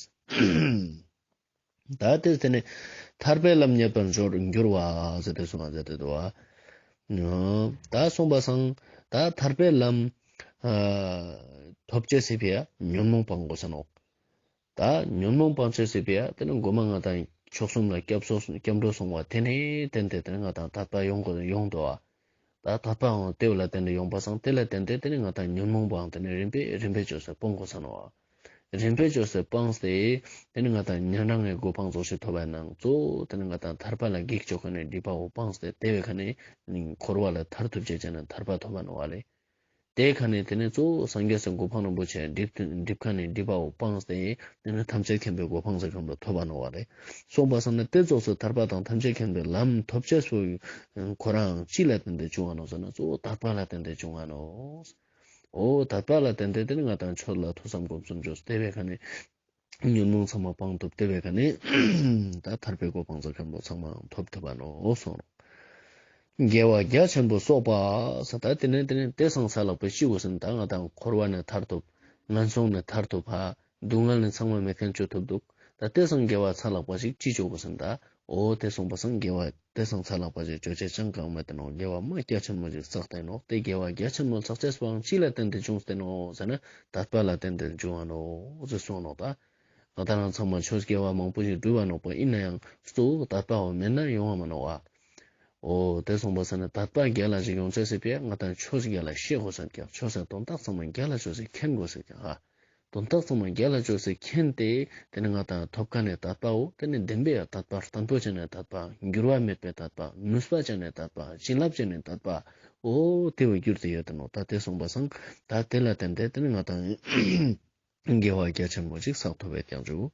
ད་དེ་དེ་ནི་ཐར་པའི་ལམ་རྙེད་པར་འགྱུར་བ་ཟེར་ཏེ་གསུངས་པ་ཟེར་ཏེ་འདུག་བ། ད་གསུངས་པ་སང་ད་ཐར་པའི་ལམ་ཐོབ་ཅེས་སི་ཕི་ཡ་ཉོན་མོངས་སྤང་དགོས་ས་ནོག། ད་ཉོན་མོངས་སྤང་ཅེས་སི་ཕི་ཡ་དེ་ནི་མགོ་མ་ང་དང་མཆོག་གསུམ་ལ་སྐྱབས་སོ་སྐྱབས་འགྲོ་སོང་བ་དེ་ནི་བརྟེན་ཏེ་དེ་ནི་ང་དང་དད་པ་ཡོང་དགོས་ཡོང་འདུག་བ། ད་དད་པའང་དེ་བ་ལ་བརྟེན་ཏེ་ཡོང་པ་སང་དེ་ལ་བརྟེན་ཏེ་དེ་ནི་ང་དང་ཉོན་མོངས་པའང་དེ་ནི་རིམ་པས་རིམ་པས་བཅོས་སེ་སྤོང་དགོས་ས་ནོག། རིམ་པས་བཅོས་སེ་སྤངས་ཏེ་དེ་ནི་ང་དང་ཉན་རང་གི་གོ་འཕང་རྫོགས་ཆེན་ཐོབ་པའི་ནང་གཙོ་བོ་དེ་ནི་ང་དང་ཐར་པ་ལ་གེགས་བཅོ་མཁན་ནི་སྒྲིབ་པ་བོ་སྤངས་ཏེ་དེ་བའི་ཁ་ནས་འཁོར་བ་ལས་ཐར་ཐུབ་ཅེས་བྱས་ནས་ཐར་པ་ཐོབ་པ་ནོག་བ་ལེ། དེའི་ཁ་ནས་དེ་ནས་གཙོ་བོ་སངས་རྒྱས་སི་གོ་འཕང་རིན་པོ་ཆེ་སྒྲིབ་སྒྲིབ་ཁ་ནས་སྒྲིབ་པ་བོ་སྤངས་ཏེ་དེ་ནས་ཐམས་ཅད་མཁྱེན་པའི་གོ་འཕང་ཟེར་མཁན་པོ་ཐོབ་པ་ནོག་བ་རེད། སོང་པ་སང་ནས་དེ་ཙོགས་སུ་ཐར་པ་དང་ཐམས་ཅད་མཁྱེན་པའི་ལམ་ཐོབ་ཅེས་སུ་ཁོ་རང་ཅི་ལ་བརྟེན་ཏེ་བྱུང་བ་ནོག་ཟེར་ན་གཙོ་བོ་དད་པ་ལ་བརྟེན་ཏེ་བྱུང་བ་ནོག། འོ་དད་པ་ལ་བརྟེན་ཏེ་དེ་ནས་ང་དང་ཆོས་ལ་ཐོས་བསམ་སྒོམ་གསུམ་བཅོས་དེ་བའི་ཁ་ནས་ཉོན་མོངས་ཚང་མ་སྤང་ཐུབ་དེ་བའི་ཁ་ནས་ད་ཐར་པའི་གོ་འཕང་ཚོ་མཁན་པོ་ཚང་མ་ཐོབ་ཐུབ་པ་ནོག་གསུངས་རོགས། དགེ་བ་རྒྱ་ཆེན་པོ་གསོག་པ་ས་ད་དེ་ནས་དེ་ནས་དེ་སང་ས་ལག་པ་ཤི་དགོས་ཟིན་ད་ང་དང་འཁོར་བ་ནས་ཐར་ཐུབ། ངན་སོང་ནས་ཐར་ཐུབ་ཧ། སྡུག་བསྔལ་ནས་ཚང་མ་མེད་མཁན་བཅོ་ཐུབ་འདུག། ད་དེ་སང་དགེ་བ་ཚ་ལག་པ་ཞིག་ཅི་བཅོ་དགོས་ཟིན་ད། འོ་དེ་སོང་པ་སང་དགེ་བ་དེ་སང་ཚ་ལག་པ་ཞིག་བཅོ་ཆེ་ཅང་གང་མེད་དེ་ནོག། དགེ་བ་མ་རྒྱ་ཆེན་མོ་ཞིག་བསགས་ཏེ་ནོག། དེ་དགེ་བ་རྒྱ་ཆེན་མོ་བསགས་ཚེ་སྤང་ཅི་ལ་བརྟེན་ཏེ་བྱུང་སྟེ་ནོག་ཟེར་ན་དད་པ་ལ་བརྟེན་ཏེ་བྱུང་བ་ནོག་ཟེར་གསུངས་ནོག་ད། ང་ད་རང་ཚང་མ་ཆོས་དགེ་བ་མང་པོ་ཞིག་བསྒྲུབས་པ་ནོག་པ་ཡིན་ན་ཡང་གཙོ་བོ་དད་པ་བོ་མེད་ན་ཡོང་བ་མ་ནོག་བ། འོ་དེ་སོང་པ་ས་ན་དད་པ་རྒྱ་ལ་ཞིག་ཡོང་ཚེ་སི་ཕི་ཡ་ང་དང་ཆོས་རྒྱ་ལ་ཤེས་དགོས་ཟེར་ཀྱང་ཆོས་སེ་དོན་དག་ཚང་མ་རྒྱ་ལ་ཆོས་སེ་མཁྱེན་དགོས་ཟེར་ཀྱང་ཧ། དོན་དག་ཚང་མ་རྒྱ་ལ་ཆོས་སེ་མཁྱེན་ཏེ་དེ་ནི་ང་དང་ཐོབ་ཁ་ནས་དད་པའོ་དེ་ནི་བདེན་པའི་དད་པ་བརྟན་པོ་བྱས་ནས་དད་པ་འགྱུར་བ་མེད་པའི་དད་པ་ནུས་པ་བྱས་ནས་དད་པ་བྱིན་རླབས་བྱས་ནས་དད་པ་འོ་དེ་བོ་འགྱུར་ཏེ་ཡོད་དེ་ནོ། ད་དེ་སོང་པ་སང་ད་དེ་ལ་བརྟེན་ཏེ་དེ་ནི་ང་དང་དགེ་བ་རྒྱ་ཆེན་པོ་ཅིག་བསགས་ཐུབ་པའི་ཀྱང་འཇུག།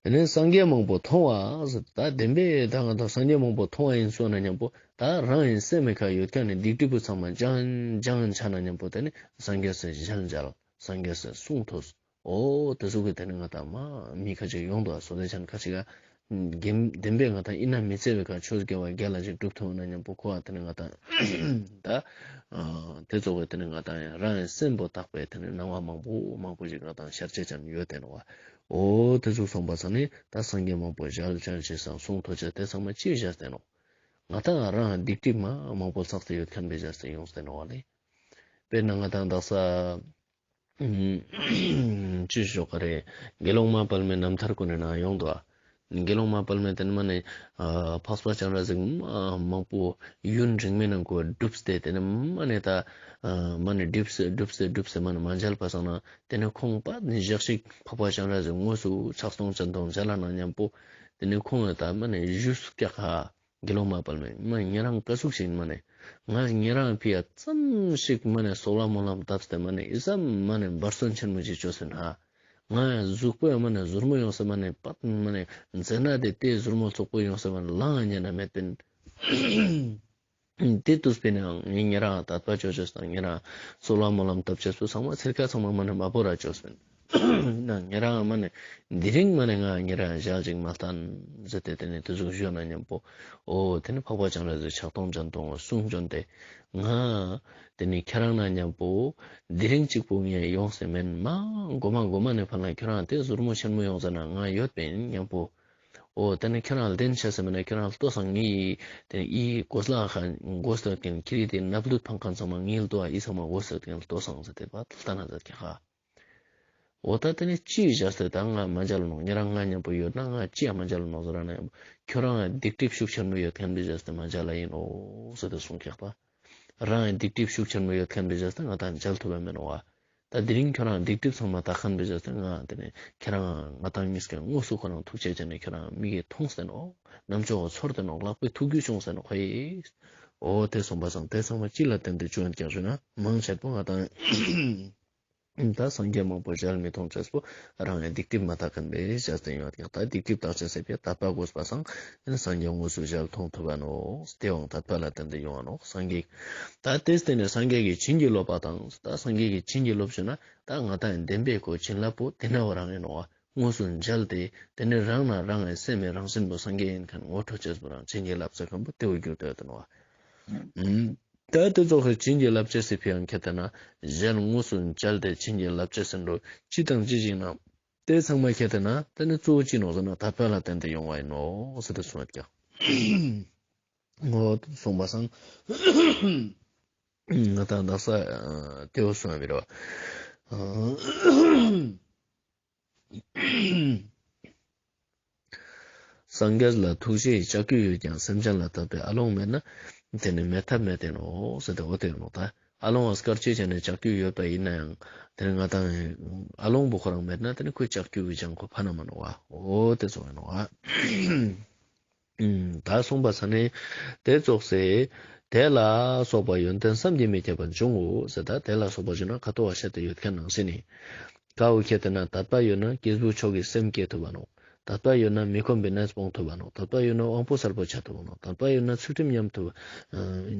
དེ་ནས་སངས་རྒྱས་མང་པོ་མཐོང་བ་ཟེར་ད་བདེན་པའི་ད་ང་དང་སངས་རྒྱས་མང་པོ་མཐོང་བ་ཡིན་སོང་ན་མཉམ་པོ་ད་རང་ཡིན་སེམས་མི་ཁ་ཡོད་ཀྱང་ནི་སྡིག་སྒྲིབ་པོ་ཚང་མ་སྦྱང་སྦྱང་ཆ་ན་མཉམ་པོ་དེ་ནི་སངས་རྒྱས་སུ་ཞལ་མཇལ། སངས་རྒྱས་སུ་གསུང་ཐོས། འོ་དེ་ཟུག་གི་དེ་ནི་ང་དང་མ་མི་ཁ་ཅིག་ཡོང་དོ་བསོད་བདེ་ཅན་ཁ་ཅིག་ག་བདེན་པའི་ང་དང་ཡིན་ན་མི་ཚེ་བའི་ཁ་ཆོས་དགེ་བ་རྒྱ་ལ་ཅིག་སྒྲུབ་ཐུབ་ན་མཉམ་པོ་ཁོ་བ་དེ་ནི་ང་དང་ད་དེ་ཚོ་བས་དེ་ནི་ང་དང་ཡང་རང་ཡང་སེམས་པོ་དག་པའི་དེ་ནི་སྣང་བ་མང་པོ་མང་པོ་ཞིག་ང་དང་ཤར་ཆེ་ཅན་ཡོད་དེ་ནོ་བ། འོ་དེ་ཚོ་སོང་པ་ས་ནི་ད་སངས་རྒྱས་མང་པོ་ཞལ་མཇལ་ཅེས་སང་གསུང་ཐོས་ཅེས་དེ་ཚང་མ་ཅི་བཞག་སྟེ་ནོ། ང་དང་རང་སྡིག་སྒྲིབ་མ་མང་པོ་བསགས་ཏེ་ཡོད་མཁན་པའི་བཞག་སྟེ་ཡོང་སྟེ་ནོ་བ་ལེ། དཔེར་ན་ང་དང་དག་ས་ཅི་ཞོག་ག་རེ་དགེ་སློང་མ་དཔལ་མོའི་རྣམ་ཐར་ཀུན་ནས་ནང་ཡོང་དོ། དགེ་སློང་མ་དཔལ་མོས་དེ་ནི་མ་ནི་འཕགས་པ་སྤྱན་རས་གཟིགས་མ་མང་པོ་ཡུན་རིང་མོའི་ནང་གོ་བསྒྲུབས་ཏེ་དེ་ནི་མ་ནི་ད་མ་ནི་སྒྲུབས་སེ་སྒྲུབས་སེ་སྒྲུབས་སེ་མ་ནི་མ་མཇལ་བ་སང་ན་དེ་ནི་ཁོང་པ་ནི་ཞག་ཞིག་འཕགས་པ་སྤྱན་རས་གཟིགས་དངོས་སུ་ཕྱག་སྟོང་སྤྱན་སྟོང་མཇལ་ལ་ན་མཉམ་པོ་དེ་ནི་ཁོང་ད་མ་ནི་ཞུས་སྐྱག་ཧ། དགེ་སློང་མ་དཔལ་མོས་མ་ཉེ་རང་ཀ་ཟུག་ཞིག་མ་ནི་ང་ཉེ་རང་ཕི་ཡ་ཙམ་ཞིག་མ་ནི་སོག་ལ་སྨོན་ལམ་བཏབ་སྟེ་མ་ནི་ཨི་ཙམ་མ་ནི་འབད་བརྩོན་ཆེན་མོ་ཅིག་བཅོས་ཟིན་ཧ། ང་གཟུགས་པོ་ཡང་མ་ནི་ཟུར་མོ་ཡོང་ས་མ་ནི་པད་མ་ནི་མཛེ་ན་དེ་དེ་ཟུར་མོ་ཙོག་པོ་ཡོང་ས་མ་ནི་ལང་ཉན་ན་མེད་པིན། དེ་དུས་པས་ནི་ངས་ཉེ་རང་དད་པ་ཅོ་ཅོས་དང་ཉེ་རང་སོག་ལ་སྨོན་ལམ་བཏབ་ཅེས་སུ་ཚང་མ་ཚེར་ཁ་ཚང་མ་མ་ནི་མ་བོ་ར་ཅོས་པིན། ན་ཉེ་རང་མ་ནི་འདི་རིང་མ་ནི་ང་ཉེ་རང་ཞག་ཅིག་མ་བསྟན་ཟེར་ཏེ་དེ་ནི་དུས་ཚོད་ཞུ་ན་མཉམ་པོ་ཨོ་དེ་ནི་འཕགས་པ་སྤྱན་རས་གཟིགས་ཕྱག་སྟོང་སྤྱན་སྟོང་གསུང་བྱོན་ཏེ་ང་དེ་ནི་ཁྱེད་རང་ན་མཉམ་པོ་དེ་རིང་གཅིག་པུ་ངས་ཡོང་སེ་མེན་མ་མགོ་མ་མགོ་མ་ནས་ཕར་ལ་ཁྱེད་རང་དེ་ཟུར་མོ་ཆེན་མོ་ཡོང་ཟེར་ན་ང་ཡོད་པས་མཉམ་པོ། ཨོ་དེ་ནི་ཁྱེད་རང་ལྡན་ཆ་སེ་མེན་ན་ཁྱེད་རང་ལྟོས་སང་ངའི་དེ་ནི་ཨི་གོས་ལ་ཁ་གོས་ལ་ཀིན་ཁྱེད་རི་དེ་ནབ་ལུད་ཕང་ཁན་ཚང་མ་ངའི་ལྟོ་ཨི་ཚང་མ་གོས་ལ་ཀིན་ལྟོས་སང་ཟེར་ཏེ་བ་ལྟ་ན་ཟེར་ཀྱང་ཧ། འོ་ད་དེ་ནི་ཅི་བཞག་སྟེ་ད་ང་མ་མཇལ་ནོ། ཉེ་རང་ང་མཉམ་པོ་ཡོད་ན་ང་ཅི་ཡང་མ་མཇལ་ནོ་ཟེར་ན་ཡང་ཁྱོད་རང་སྡིག་སྒྲིབ་ཤུགས་ཆེན་མོ་ཡོད་མཁན་པའི་བཞག་སྟེ་མ་མཇལ་ལ་ཡིན་ནོ་ཟེར་ཏེ་གསུངས་ཀྱག་པ། རང་སྡིག་སྒྲིབ་ཤུགས་ཆེན་མོ་ཡོད་མཁན་པའི་བཞག་སྟེ་ང་དང་མཇལ་ཐུབ་པ་མེད་ནོ་བ། ད་དེ་རིང་ཁྱོད་རང་སྡིག་སྒྲིབ་ཚང་མ་དག་མཁན་པའི་བཞག་སྟེ་ང་དེ་ནི་ཁྱེད་རང་ང་དང་གཉིས་ཀྱི་དངོས་སུ་ཁོ་རང་ཐུག་ཆེ་ཆེ་ནས་ཁྱོད་རང་མིག་གིས་མཐོང་སྟེ་ནོ། རྣམ་ཅོག་ཚོར་ཏེ་ནོ། ལག་པའི་ཐུག་རྒྱུ་བྱུང་སྟེ་ནོ་ཁོ་ཡིས། འོ་དེ་གསུངས་པ་སང་དེ་ཚང་མ་ཅི་ལ་བརྟེན་ཏེ་བྱུང་ཀྱག་ཞུ་ན་མང་ཆེ་པོ་ང་དང་ ད་སངས་རྒྱས་མང་པོ་གཞལ་མི་མཐོང་ཅེས་པོ་རང་ཡང་སྡིག་སྒྲིབ་མ་དག་མཁན་པའི་བྱས་ཏེ་ཡོད་ཀྱང་། ད་སྡིག་སྒྲིབ་དག་ཅེས་ཟེར་བའི་དད་པ་དགོས་པ་སང་ཡང་སངས་རྒྱས་དངོས་སུ་གཞལ་མཐོང་ཐུབ་པ་ནོ། དེའང་དད་པ་ལ་བརྟེན་ཏེ་ཡོང་བ་ནོ། སངས་རྒྱས་ད་དེ་བརྟེན་ནས་སངས་རྒྱས་ཀྱི་བྱིན་གྱིས་རློབ་པ་དང་། ད་སངས་རྒྱས་ཀྱི་བྱིན་གྱིས་རློབ་ཞུ་ན་ད་ང་དང་བདེན་པའི་གོ་བྱིན་རླབས་པོ་དེ་ནས་བ་རང་ཡིན་ནོ། དངོས་སུ་མཇལ་ཏེ་དེ་ནས་རང་ན་རང་ངི་སེམས་མི་རང་བཞིན་པོ་སངས་རྒྱས་ཡིན་མཁན་ངོ་འཕྲོད་ཅེས་པོ་རང་བྱིན་གྱིས་བརླབས་ཚེ་མཁན་པོ་དེའུ་གྱུར་ཏེ་ཡོད་ནོ། ད་དེ་ཚོགས་ཀྱི་བྱིན་གྱིས་བརླབས་ཅེས་སི་ཕི་ཡང་ཁྱེད་ལྟ་ན་གཞན་དངོས་སུ་མཇལ་ཏེ་བྱིན་གྱིས་བརླབས་ཅེས་ཟེར་འགྲོ་ཅི་དང་ཅི་ཞིག་ན་དེ་ཚང་མ་ཁྱེད་ལྟ་ན་དེ་ནི་གཙོ་བོ་ཅི་ནོ་ཟེར་ན་དད་པ་ལ་བརྟེན་ཏེ་ཡོང་བ་ཡིན་ནོ་ཟེར་ཏེ་གསུངས་ཀྱང་། ངོ་གསུངས་པ་སང་ང་དང་དག་ས་དེའུ་གསུངས་ཡ་མི་རེད་བ། སངས་རྒྱས་ལ་ཐུགས་རྗེའི་ལྕགས་ཀྱུ་ཡོད་ཀྱང་། སེམས་ཅན་ལ་དད་པའི་ཨ་ལོང་མེད་ན། དེ་ནི་མེད་ཐབས་མེད་དེ་ནོ་ཟེར་ཏེ་འོ་དེ་ནོ། ད་ཨ་ལོང་བ་སྐར་ཆའི་ཆ་ནས་ལྕགས་ཀྱུ་ཡོད་པ་ཡིན་ན་ཡང་དེ་ནི་ང་དང་ཨ་ལོང་བུ་ཁོ་རང་མེད་ན་དེ་ནི་ཁོའི་ལྕགས་ཀྱུ་གི་ཅང་ཁོ་ཕ་ན་མ་ནོ་བ། འོ་དེ་ཚོ་ཡིན་ནོ་བ། ད་གསུངས་པ་ས་ནས་དེ་ཙོགས་སེ་དེ་ལ་སོགས་པ་ཡོན་ཏན་བསམ་གྱིས་མི་ཁྱབ་པ་འབྱུང་ངོ་ཟེར། ད་དེ་ལ་སོགས་པ་ཞུ་ན་ཁ་ཏོ་བ་བཤད་དེ་ཡོད་མཁན་ནང་བཞིན་ནི། ཀ་བོ་ཁྱེད་དེ་ན་དད་པ་ཡོད་ན་སྐྱེས་བུ་མཆོག་གི་སེམས་བསྐྱེད་ཐུབ་བ་ནོ། དད་པ་ཡོད་ན་མི་ཁོམ་པའི་གནས་སྤོང་ཐུབ་བ་ནོ། དད་པ་ཡོད་ན་དབང་པོ་གསལ་པོ་བྱ་ཐུབ་བ་ནོ། དད་པ་ཡོད་ན་ཚུལ་ཁྲིམས་ཉམས་ཐུབ།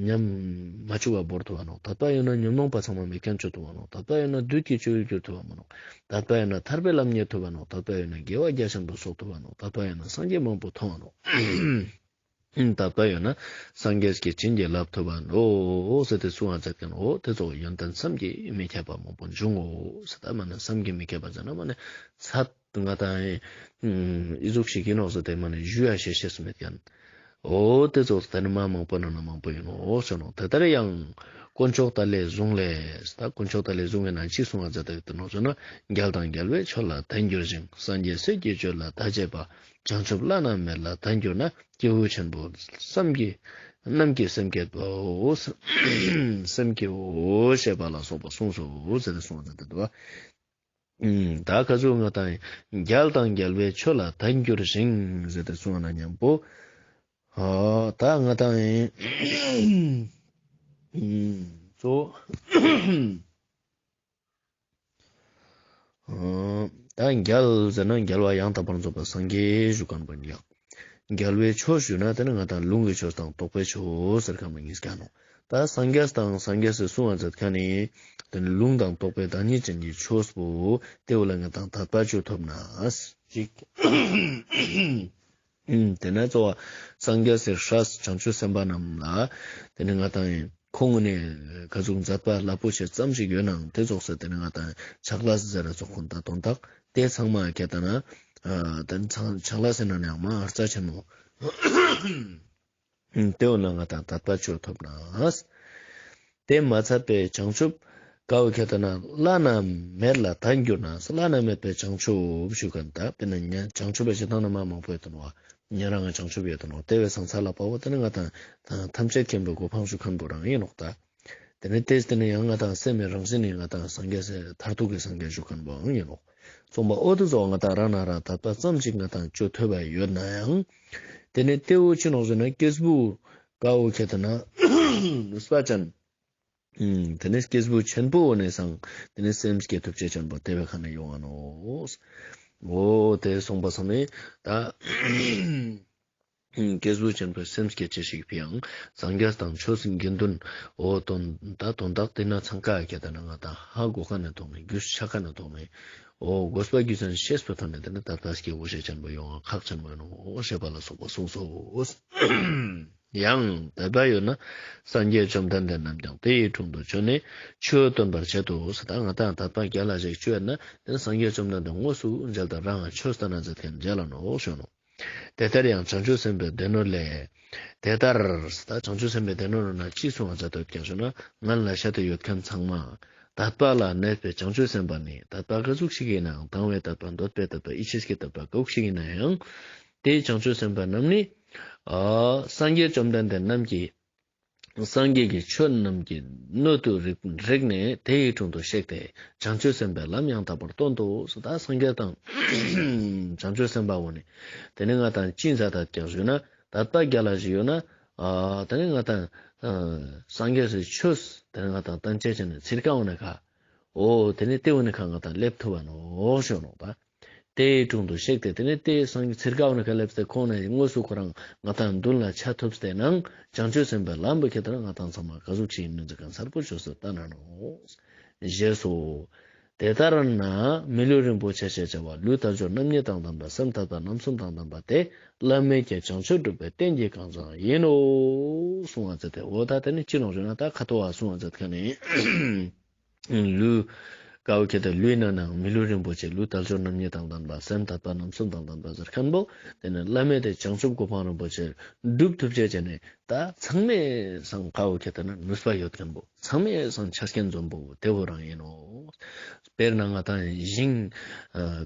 ཉམས་མ་བཅུག་པ་བོར་ཐུབ་བ་ནོ། དད་པ་ཡོད་ན་ཉོན་མོངས་པ་ཚང་མ་མེད་མཁན་བཅོ་ཐུབ་བ་ནོ། དད་པ་ཡོད་ན་བདུད་ཀྱི་སྤྱོད་ཡུལ་གྱུར་ཐུབ་བ་མ་ནོ། དད་པ་ཡོད་ན་ཐར་པའི་ལམ་རྙེད་ཐུབ་བ་ནོ། དད་པ་ཡོད་ན་དགེ་བ་རྒྱ་ཆེན་པོ་གསོག་ཐུབ་བ་ནོ། དད་པ་ཡོད་ན་སངས་རྒྱས་མང་པོ་མཐོང་བ་ནོ། དད་པ་ཡོད་ན་སངས་རྒྱས་ཀྱི་བྱིན་གྱིས་བརླབ་ཐུབ་བ་ནོ་ཟེར་ཏེ་གསུང་བ་མཛད་མཁན་འོ་དེ་ཚོ་ཡོན་ཏན་བསམ་གྱིས་མི་ཁྱབ་པ་མང་པོ་འབྱུང་ངོ་ཟེར། ད་མ་ནི་བསམ་གྱིས་མི་ཁྱབ་པ་ཟེར་ན་མ་ནི་ཚད་ང་དང་ཨི་ཟུག་ཞིག་ཡིན་ནོ་ཟེར་ཏེ་མ་ནི་ཞུ་ཡ་ཤེས་ཤེས་སུ་མེད་མཁན། འོ་དེ་ཚོ་དེ་ནི་མ་མང་པོ་ནང་ན་མང་པོ་ཡིན་ནོ་ཟེར་ནོ། དེ་ལྟར་ཡང་དཀོན་མཆོག་ཏཱ་ལའི་གཟུངས་ལས། ད་དཀོན་མཆོག་ཏཱ་ལའི་གཟུངས་ཀྱི་ནང་གཅིག་གསུང་བ་མཛད་དེ་ཡོད་ནོ་ཟེར་ན། རྒྱལ་དང་རྒྱལ་བའི་མཆོག་ལ་དད་འགྱུར་ཞིང་། སངས་རྒྱས་སྲས་ཀྱི་སྤྱོད་ལ་བདག་བྱེད་པ། བྱང་ཆུབ་བླ་ན་མེད་ལ་དད་འགྱུར་ན། སྐྱེས་བུ་ཆེན་པོ་བསམ་གྱིས་རྣམས་ཀྱི་སེམས་བསྐྱེད་པའོ། སེམས་བསྐྱེད་པའོ་ཞེས་པ་ལ་སོགས་པ་གསུངས་སོ་ཟེར་ཏེ་གསུངས་ཏེ་འདུག་པ། ད་ག་ཚོད་ང་དང་རྒྱལ་དང་རྒྱལ་བའི་མཆོག་ལ་དད་འགྱུར་ཞིང་ཟེར་ཏེ་གསུངས་ན་མཉམ་པོ། ད་ང་དང་གཙོ་ད་རྒྱལ་ཟེར་ན་རྒྱལ་བ་ཡང་དག་པར་རྫོགས་པའི་སངས་རྒྱས་ཞུ་མཁན་པོ་ཡིན་ཡང་། རྒྱལ་བའི་མཆོག་ཞུ་ན་དེ་ནི་ང་དང་ལུང་གི་ཆོས་དང་རྟོགས་པའི་ཆོས་ཟེར་མཁན་པོ་ཡིན་ཀྱང་ནོ། ད་སངས་རྒྱས་དང་སངས་རྒྱས་སུ་གསུང་བ་མཛད་མཁན་ནི་དེ་ནི་ལུང་དང་རྟོགས་པའི་བདག་ཉིད་ཅན་གྱི་ཆོས་པོ་དེ་བོ་ལ་ང་དང་དད་པ་བཅོས་ཐུབ་ན་ཞིག་དེ་ནས་གཙོ་བོ་སངས་རྒྱས་སི་སྲས་བྱང་ཆུབ་སེམས་དཔའ་རྣམས་ལ་དེ་ནས་ང་དང་ཁོང་ནས་ག་ཟུག་མཛད་པ་རླབས་པོ་ཆེ་ཙམ་ཞིག་ཡོད་ནའང་དེ་ཙོགས་སུ་དེ་ནས་ང་དང་ཕྱག་ལས་ཟེར་ར་ཙོགས་ཁོང་ད་དོན་དག་དེ་ཚང་མ་ཁྱེད་ལྟ་ན་དེ་ཚང་ཕྱག་ལས་ཟེར་ན་ནའང་མ་ཧར་ཙ་ཆེན་མོ། དེ་འོ་ན་ང་དང་དད་པ་བཅོས་ཐུབ་ན། དེ་མ་ཚད་པའི་བྱང་ཆུབ་ཀ་བོ་ཁྱེད་ལྟ་ན་བླ་ན་མེད་ལ་དད་འགྱུར་ན། བླ་ན་མེད་པའི་བྱང་ཆུབ་ཞུ་མཁན་ད་དཔེར་ན་ཉ་བྱང་ཆུབ་པའི་ཞེ་སྡང་ན་མ་མང་པོ་ཡོད་དོ་ནོ། ཉན་རང་ང་བྱང་ཆུབ་ཡོད་དོ་ནོ། དེ་བས་སང་ཚ་ལ་པ་བོ་དེ་ནི་ང་དང་ཐམས་ཅད་མཁྱེན་པའི་གོ་འཕང་ཞུ་མཁན་པོ་རང་ཡིན་ནོག་ད། དེ་ནི་དེས་དེ་ནི་ཡང་ང་དང་སེམས་མི་རང་བཞིན་ནི་ང་དང་སངས་རྒྱས་སི་མཐར་ཐུག་གི་སངས་རྒྱས་ཞུ་མཁན་པོའང་ཡིན་ནོག། གསུངས་པ་འོ་དེ་ཚོ་ང་དང་རང་ན་རང་དད་པ་ཙམ་ཅིག་ང་དང་བཅོས་ཐུབ་པ་ཡོད་ན་ཡང་། དེ་ནི་དེ་འོ་ཅི་ནོག་ཟེར་ན་སྐྱེས་བུ་ཀ་འོ་ཁྱེད་ལྟ་ན་ནུས་པ་ཅན། དེ་ནི་སྐྱེས་བུ་ཆེན་པོ་འོ་ནས་སང་དེ་ནི་སེམས་བསྐྱེད་ཐུབ་ཅེས་ཅན་པོ་དེ་བས་ཁ་ནས་ཡོང་བ་ནོ། འོ་དེ་གསུངས་པ་སང་ནི་ད། སྐྱེས་བུ་ཆེན་པོའི་སེམས་བསྐྱེད་ཅེས་ཞིག་ཕི་ཡང་སངས་རྒྱས་དང་ཆོས་དགེ་འདུན་འོ་དོན་ད་དོན་དག་དེ་ན་ཚང་ཀ་ཁྱེད་ལྟ་ན་ང་དང་ཧ་གོ་ཁ་ནས་ཐོག་ནས་རྒྱུས་ཆ་ཁ་ནས་ཐོག་ནས་འོ་དགོས་པ་རྒྱུ་མཚན་ཤེས་པའི་ཐོག་ནས་དེ་ནི་ད་ལྟ་སྐྱེ་བོ་ཞེས་བྱ་བ་ཡོང་བ་ཁག་ཆེན་པོ་ཡིན་ནོ་ཞེས་པ་ལ་སོགས་པ་གསུངས་སོ། ཡང་དད་པ་ཡོད་ན་སངས་རྒྱས་བཅོམ་ལྡན་འདས་རྣམས་ཀྱང་དེ་ཡི་དྲུང་དུ་བྱོན་ནས་ཆོས་སྟོན་པར་བྱེད་དོ་ཟེར། ད་ང་དང་དད་པ་རྒྱ་ལ་ཞིག་བཅོས་ན་དེ་ནི་སངས་རྒྱས་བཅོམ་ལྡན་འདས་དངོས་སུ་མཇལ་དང་རང་ང་ཆོས་སྟན་ན་མཛད་མཁན་མཇལ་ལ་ནོ་ཞུ་ནོ། དེ་ལྟར་ཡང་བྱང་ཆུབ་སེམས་དཔའི་སྡེ་སྣོད་ལས། དེ་ལྟར་ད་བྱང་ཆུབ་སེམས་དཔའི་སྡེ་སྣོད་ནང་ན་ཅི་གསུང་བ་མཛད་དོ་ཀྱང་ཞུ་ན་ང་ལ་བཤད་དེ་ཡོད་མཁན་ཚང་མ། དད་པ་ལ་གནས་པའི་བྱང་ཆུབ་སེམས་དཔའ་ནི་དད་པ་ག་ཟུག་ཞིག་ཡིན་ནའང་དང་བའི་དད་པ་འདོད་པའི་དད་པ་ཡིད་ཆེས་ཀྱི་དད་པ་ག་ཟུག་ཞིག་ཡིན་ན་ཡང་། དེའི་བྱང་ཆུབ་སེམས་དཔའ་རྣམས་ནི། ཨ་སངས་རྒྱས་བཅོམ་ལྡན་འདས་རྣམས་ཀྱིས། སངས་རྒྱས་ཀྱི་ཆོས་རྣམས་ཀྱི་སྣོད་དུ་རིག་རིག་ནས་དེ་ཡི་དྲུང་དུ་གཤེགས་ཏེ་བྱང་ཆུབ་སེམས་དཔའི་ལམ་ཡང་དག་པར་སྟོན་ཏོ་ཟེར། ད་སངས་རྒྱས་དང་བྱང་ཆུབ་སེམས་དཔའ་བོ་ནི་དེ་ནི་ང་དང་ཅི་མཛད་དད་ཀྱང་ཞུས་ན་དད་པ་རྒྱ་ལ་ཞིག་ཡོད་ན་དེ་ནི་ང་དང་སངས་རྒྱས་སི་ཆོས་དེ་ནི་ང་དང་བསྟན་བྱ་བྱས་ནས་ཚིར་ཀ་འོ་ན་ག་འོ་དེ་ནས་དེ་འོ་ནི་ཁ་ང་དང་སླེབས་ཐུབ་བ་ནོ་ཞོ་ནོ་ད། དེའི་དྲུང་དུ་གཤེགས་ཏེ་དེ་ནས་དེའི་སངས་རྒྱས་ཚེར་ཀ་འོ་ནི་ཁ་སླེབས་ཏེ་ཁོང་ནས་དངོས་སུ་ཁོ་རང་ང་དང་མདུན་ལ་ཆ་ཐུབ་སྟེ་ནང་བྱང་ཆུབ་སེམས་དཔའི་ལམ་པོ་ཁྱེད་དང་ང་དང་ཚང་མ་ག་ཟུག་ཅིག་ཡིན་མིན་ཚོ་གང་གསལ་པོ་ཆོས་སུ་ལྟ་ན་ནོ། ཞེས་སོ། དེ་ལྟར་ན་མི་ལུས་རིན་པོ་ཆེ་ཞེས་བྱ་བ་ལུས་དལ་འབྱོར་རྣམ་གཉིས་དང་ལྡན་པ་སེམས་དད་པ་རྣམ་གསུམ་དང་ལྡན་པ་སྟེ་བླ་མེད་ཀྱི་བྱང་ཆུབ་སྒྲུབ་པའི་རྟེན་གྱི་རྐང་རྩང་ཡིན་ནོ། གསུང་བ་མཛད་དེ་འོ་ད་དེ་ནི་ཅི་ནོ་ཞུ་ན་ད་ཁ་ཐོ་བ་གསུང་བ་མཛད་མཁན་ནི་ལུས་ཀའོ་ཁྱེད་དང་ལུས་ན་ནང་མི་ལུས་རིན་པོ་ཆེ་ལུས་དལ་འབྱོར་རྣམ་གཉིས་དང་ལྡན་པ་སེམས་དད་པ་རྣམ་གསུམ་དང་ལྡན་པ་ཟེར་མཁན་པོ་དེ་ནི་བླ་མེད་དེ་བྱང་ཆུབ་གོ་འཕང་རིན་པོ་ཆེ་སྒྲུབ་ཐུབ་ཅེས་བྱས་ནས། ད་ཚང་མས་སང་ཁ་བོ་ཁྱེད་ལྟ་ན་ནུས་པ་ཡོད་མཁན་པོ། ཚང་མས་སང་ཆ་རྐྱེན་འཛོམས་པོ་དེ་བོ་རང་ཡིན་ནོ། དཔེར་ན་ང་དང་ཞིང་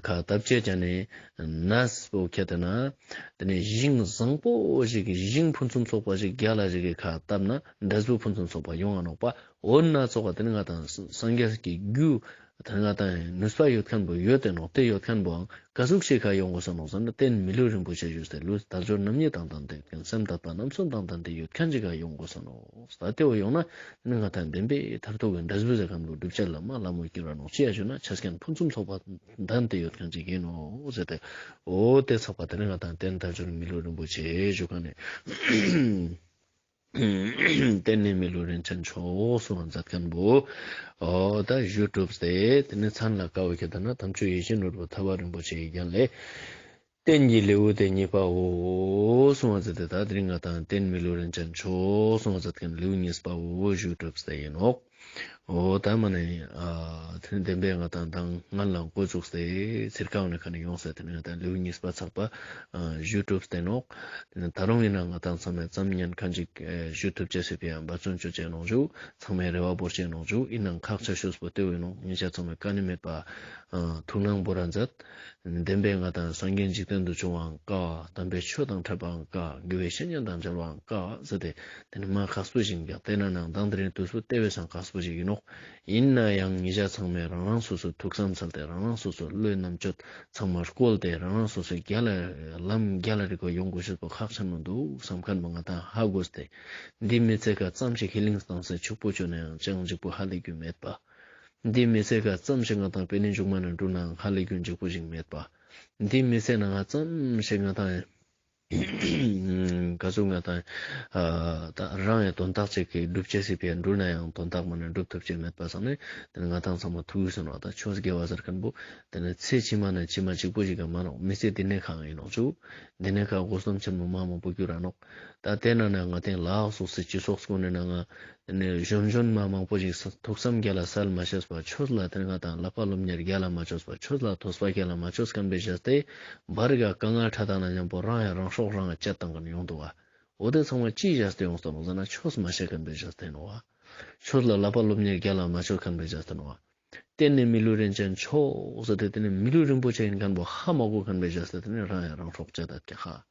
ཁ་བཏབ་བྱས་ཀྱང་ནི་ནས་པོ་ཁྱེད་ལྟ་ན། དེ་ནས་ཞིང་བཟང་པོ་ཞིག་གི་ཞིང་ཕུན་སུམ་ཚོགས་པ་ཞིག་རྒྱ་ལ་ཞིག་གི་ཁ་བཏབ་ན་འབྲས་བུ་ཕུན་སུམ་ཚོགས་པ་ཡོང་ང་ནོག་པ། འོ་ན་ཚོགས་པ་དེ་ནི་ང་དང་སངས་རྒྱས་ཀྱི་རྒྱུ། ད་ང་དང་ནུས་པ་ཡོད་མཁན་པོ་ཡོད་དེ་ནོ། དེ་ཡོད་མཁན་པོའང་ག་ཟུག་ཞིག་ག་ཡོང་དགོས་ས་ནོ་ཟེར་ན། རྟེན་མི་ལུས་རིན་པོ་ཆེ་ཞུས་ཏེ་ལུས་དལ་འབྱོར་རྣམ་གཉིས་དང་ལྡན་ཏེ་སེམས་དད་པ་རྣམ་གསུམ་དང་ལྡན་ཏེ་ཡོད་མཁན་ཅིག་ག་ཡོང་དགོས་ས་ནོ། ད་དེ་བོ་ཡོང་ན་ནི་ང་དང་བདེན་པའི་མཐར་ཐུག་གི་འབྲས་བུ་ཟེར་མཁན་པོ་སྒྲུབ་བྱེད་ལ་མ་ལ་མོ་སྐྱེ་བ་ནོ། ཅི་ཡ་ཞུ་ན་ཆ་རྐྱེན་ཕུན་སུམ་ཚོགས་པ་ལྡན་ཏེ་ཡོད་མཁན་ཅིག་ཡིན་ནོ་ཟེར་ཏེ། འོ་དེ་ཚོགས་པ་དེ་ནི་ང་དང་རྟེན་དལ་འབྱོར་མི་ལུས་རིན་པོ་ཆེ་ཞུ་མཁན་ནི། རྟེན་ནི་མི་ལུས་རིན་ཆེན་མཆོག་གསུང་བ་མཛད་མཁན་པོ། འོ་ད་ཞུ་གྲུབ་སྟེ་དེ་ནི་མཚན་ལ་དཀའ་བ་ཁྱེད་ལྟ་ན་དམ་ཆོས་ཡིད་བཞིན་ནོར་བུ་ཐར་པ་རིན་པོ་ཆེའི་རྒྱན་ལས། རྟེན་གྱི་ལེའུ་སྟེ་གཉིས་པའོ་གསུང་བ་མཛད་དེ། ད་དེ་རིང་ང་དང་རྟེན་མི་ལུས་རིན་ཆེན་མཆོག་གསུང་བ་མཛད་མཁན་ལེའུ་གཉིས་པའོ་ཞུ་གྲུབ་སྟེ་ཡིན་ནོ། འོ་ད་མ་ནི་ཨ་དེ་ནི་བདེན་པའི་ང་དང་དང་སྔན་ལ་འགོ་བཙུགས་ཏེ་ཚིར་ཁང་ནས་ཁ་ནས་ཡོང་ཟེར། དེ་ནི་ང་དང་ལེའུ་གཉིས་པ་ཚགས་པ་ཨ་ཞུ་གྲུབ་སྟེ་ནོག། དེ་ནི་ད་རུང་ཡིན་ན་ང་དང་ཚང་མས་ཙམ་ཉན་ཁ་ཅིག་ཨ་ཞུ་ཐུབ་ཅེས་ཟེར་བའི་འབད་བརྩོན་བཅོ་ཅེས་གནང་ཞུ། ཚང་མས་རེ་བ་བོར་ཅེས་གནང་ཞུ། ཡིན་ནའང་ཁག་ཆེ་ཤོས་པོ་དེ་བས་ནོག། ཉེ་ཆར་ཚང་མས་ཀ་ནི་མེད་པ་ཨ་ཐུགས་སྣང་བོར་ར་མཛད། བདེན་པའི་ང་དང་སངས་རྒྱས་འཇིག་རྟེན་དུ་བྱུང་བའང་དཀའ། དམ་པའི་ཆོས་དང་འཕྲད་པའང་དཀའ། དགེ་བའི་བཤེས་གཉེན་དང་མཇལ་བའང་དཀའ་ཟེར་ཏེ། དེ་ནི་མ་ཁག་པོ་ཞིག་ཀྱང་དེ་ན་ནང་དང་དེ་རིང་དུས་སུ་དེ་བས་སང་ཁག་པོ་ཞིག་ཡིན་ནོག། ཡིན་ན་ཡང་ཉེ་ཆར་ཚང་མས་རང་རང་སོ་སོའི་ཐུགས་བསམ་འཚལ་ཏེ་རང་རང་སོ་སོའི་བློའི་རྣམ་དཔྱོད་ཚང་མ་བཀོལ་ཏེ་རང་རང་སོ་སོའི་རྒྱ་ལ་ལམ་རྒྱ་ལ་རིག་པ་ཡོང་དགོས་ཤེས་པོ་ཁག་ཆེན་མོ་འདུག་བསམ་མཁན་པོ་ང་དང་ཧ་གོ་སྟེ། འདི་མི་ཚེ་ཁ་ཙམ་ཞིག་ཧི་ལིང་བཏང་སའི་ཕྱུག་པོ་བྱོས་ན་ཡང་ཅང་འཇིགས་པོ་ཧ་ལས་རྒྱུ་མེད་པ། འདི་མི་ཚེ་ག་ཙམ་ཞིག་ང་དང་དཔེ་ནི་མཇུག་མ་ནས་འགྲུལ་ནའང་ཧ་ལས་རྒྱུ་འཇིགས་པོ་ཞིག་མེད་པ། འདི་མི་ཚེ་ནང་ང་ཙམ་ཞིག་ང་དང་ག་ཚོད་ང་དང་ཨ་ད་རང་ཡང་དོན་དག་ཅིག་གི་སྒྲུབ་བྱེད་སྲིད་པའི་འགྲུལ་ནའང་དོན་དག་མ་ནས་སྒྲུབ་ཐུབ་ཅེས་མེད་པ་སང་ནས། དེ་ནི་ང་དང་ཚང་མ་ཐུགས་ཡོད་ཟེར་ནོ། ད་ཆོས་དགེ་བ་ཟེར་མཁན་པོ་དེ་ནི་ཚེ་ཕྱི་མ་ནས་ཕྱི་མ་གཅིག་པོ་ཞིག་ག་མ་ནོག། མི་ཚེ་འདི་ནས་གང་ཡིན་ནོག་ཆུ། འདི་ནས་ཁ་སྒོ་གསུམ་ཆེན་མོ་མ་མང་པོ་གྱུར་ར་ནོག། ད་དེ་ན་ནས་ང་དེ་ལག་སོགས་སི་སྤྱི་ཚོགས་སྐོར་ནས་ན་ང་ནས་གཞོན་གཞོན་མ་མང་པོ་ཞིག་ཐུགས་བསམ་རྒྱ་ལ་གསལ་མ་ཤེས་པ། ཆོས་ལ་དེ་ང་དང་བསླབ་པ་སློབ་གཉེར་རྒྱ་ལ་མ་བཅོས་པ། ཆོས་ལ་ཐོས་པ་རྒྱ་ལ་མ་བཅོས་མཁན་པའི་བྱས་ཏེ་བར་ག་དཀའ་ངལ་འཕྲད་དང་ན་མཉམ་པོ་རང་ཡང་རང་སྲོག་རང་ཡང་བཅད་བཏང་གིན་ཡོང་འདུག་བ། འོ་དེ་ཚང་མ་ཅིའི་བྱས་ཏེ་ཡོང་སོང་ནོ་ཟེར་ན་ཆོས་མ་ཤེས་མཁན་པའི་བྱས་ཏེ་ནོ་བ། ཆོས་ལ་བསླབ་པ་སློབ་གཉེར་རྒྱ་ལ་མ་བཅོས་མཁན་པའི་བྱས་ཏེ་ནོ་བ། རྟེན་ནི་མི་ལུས་རིན་ཆེན་མཆོག་ཟེར་ཏེ་དེ་ནི་མི་ལུས་རིན་པོ་ཆེ་ཡིན་མཁན་པོ་ཧ་མ་གོ་མཁན་པའི་བྱས་ཏེ་དེ་ནི་རང་ཡང་རང་སྲོག་བཅད་ད་ཀྱ་ཧ།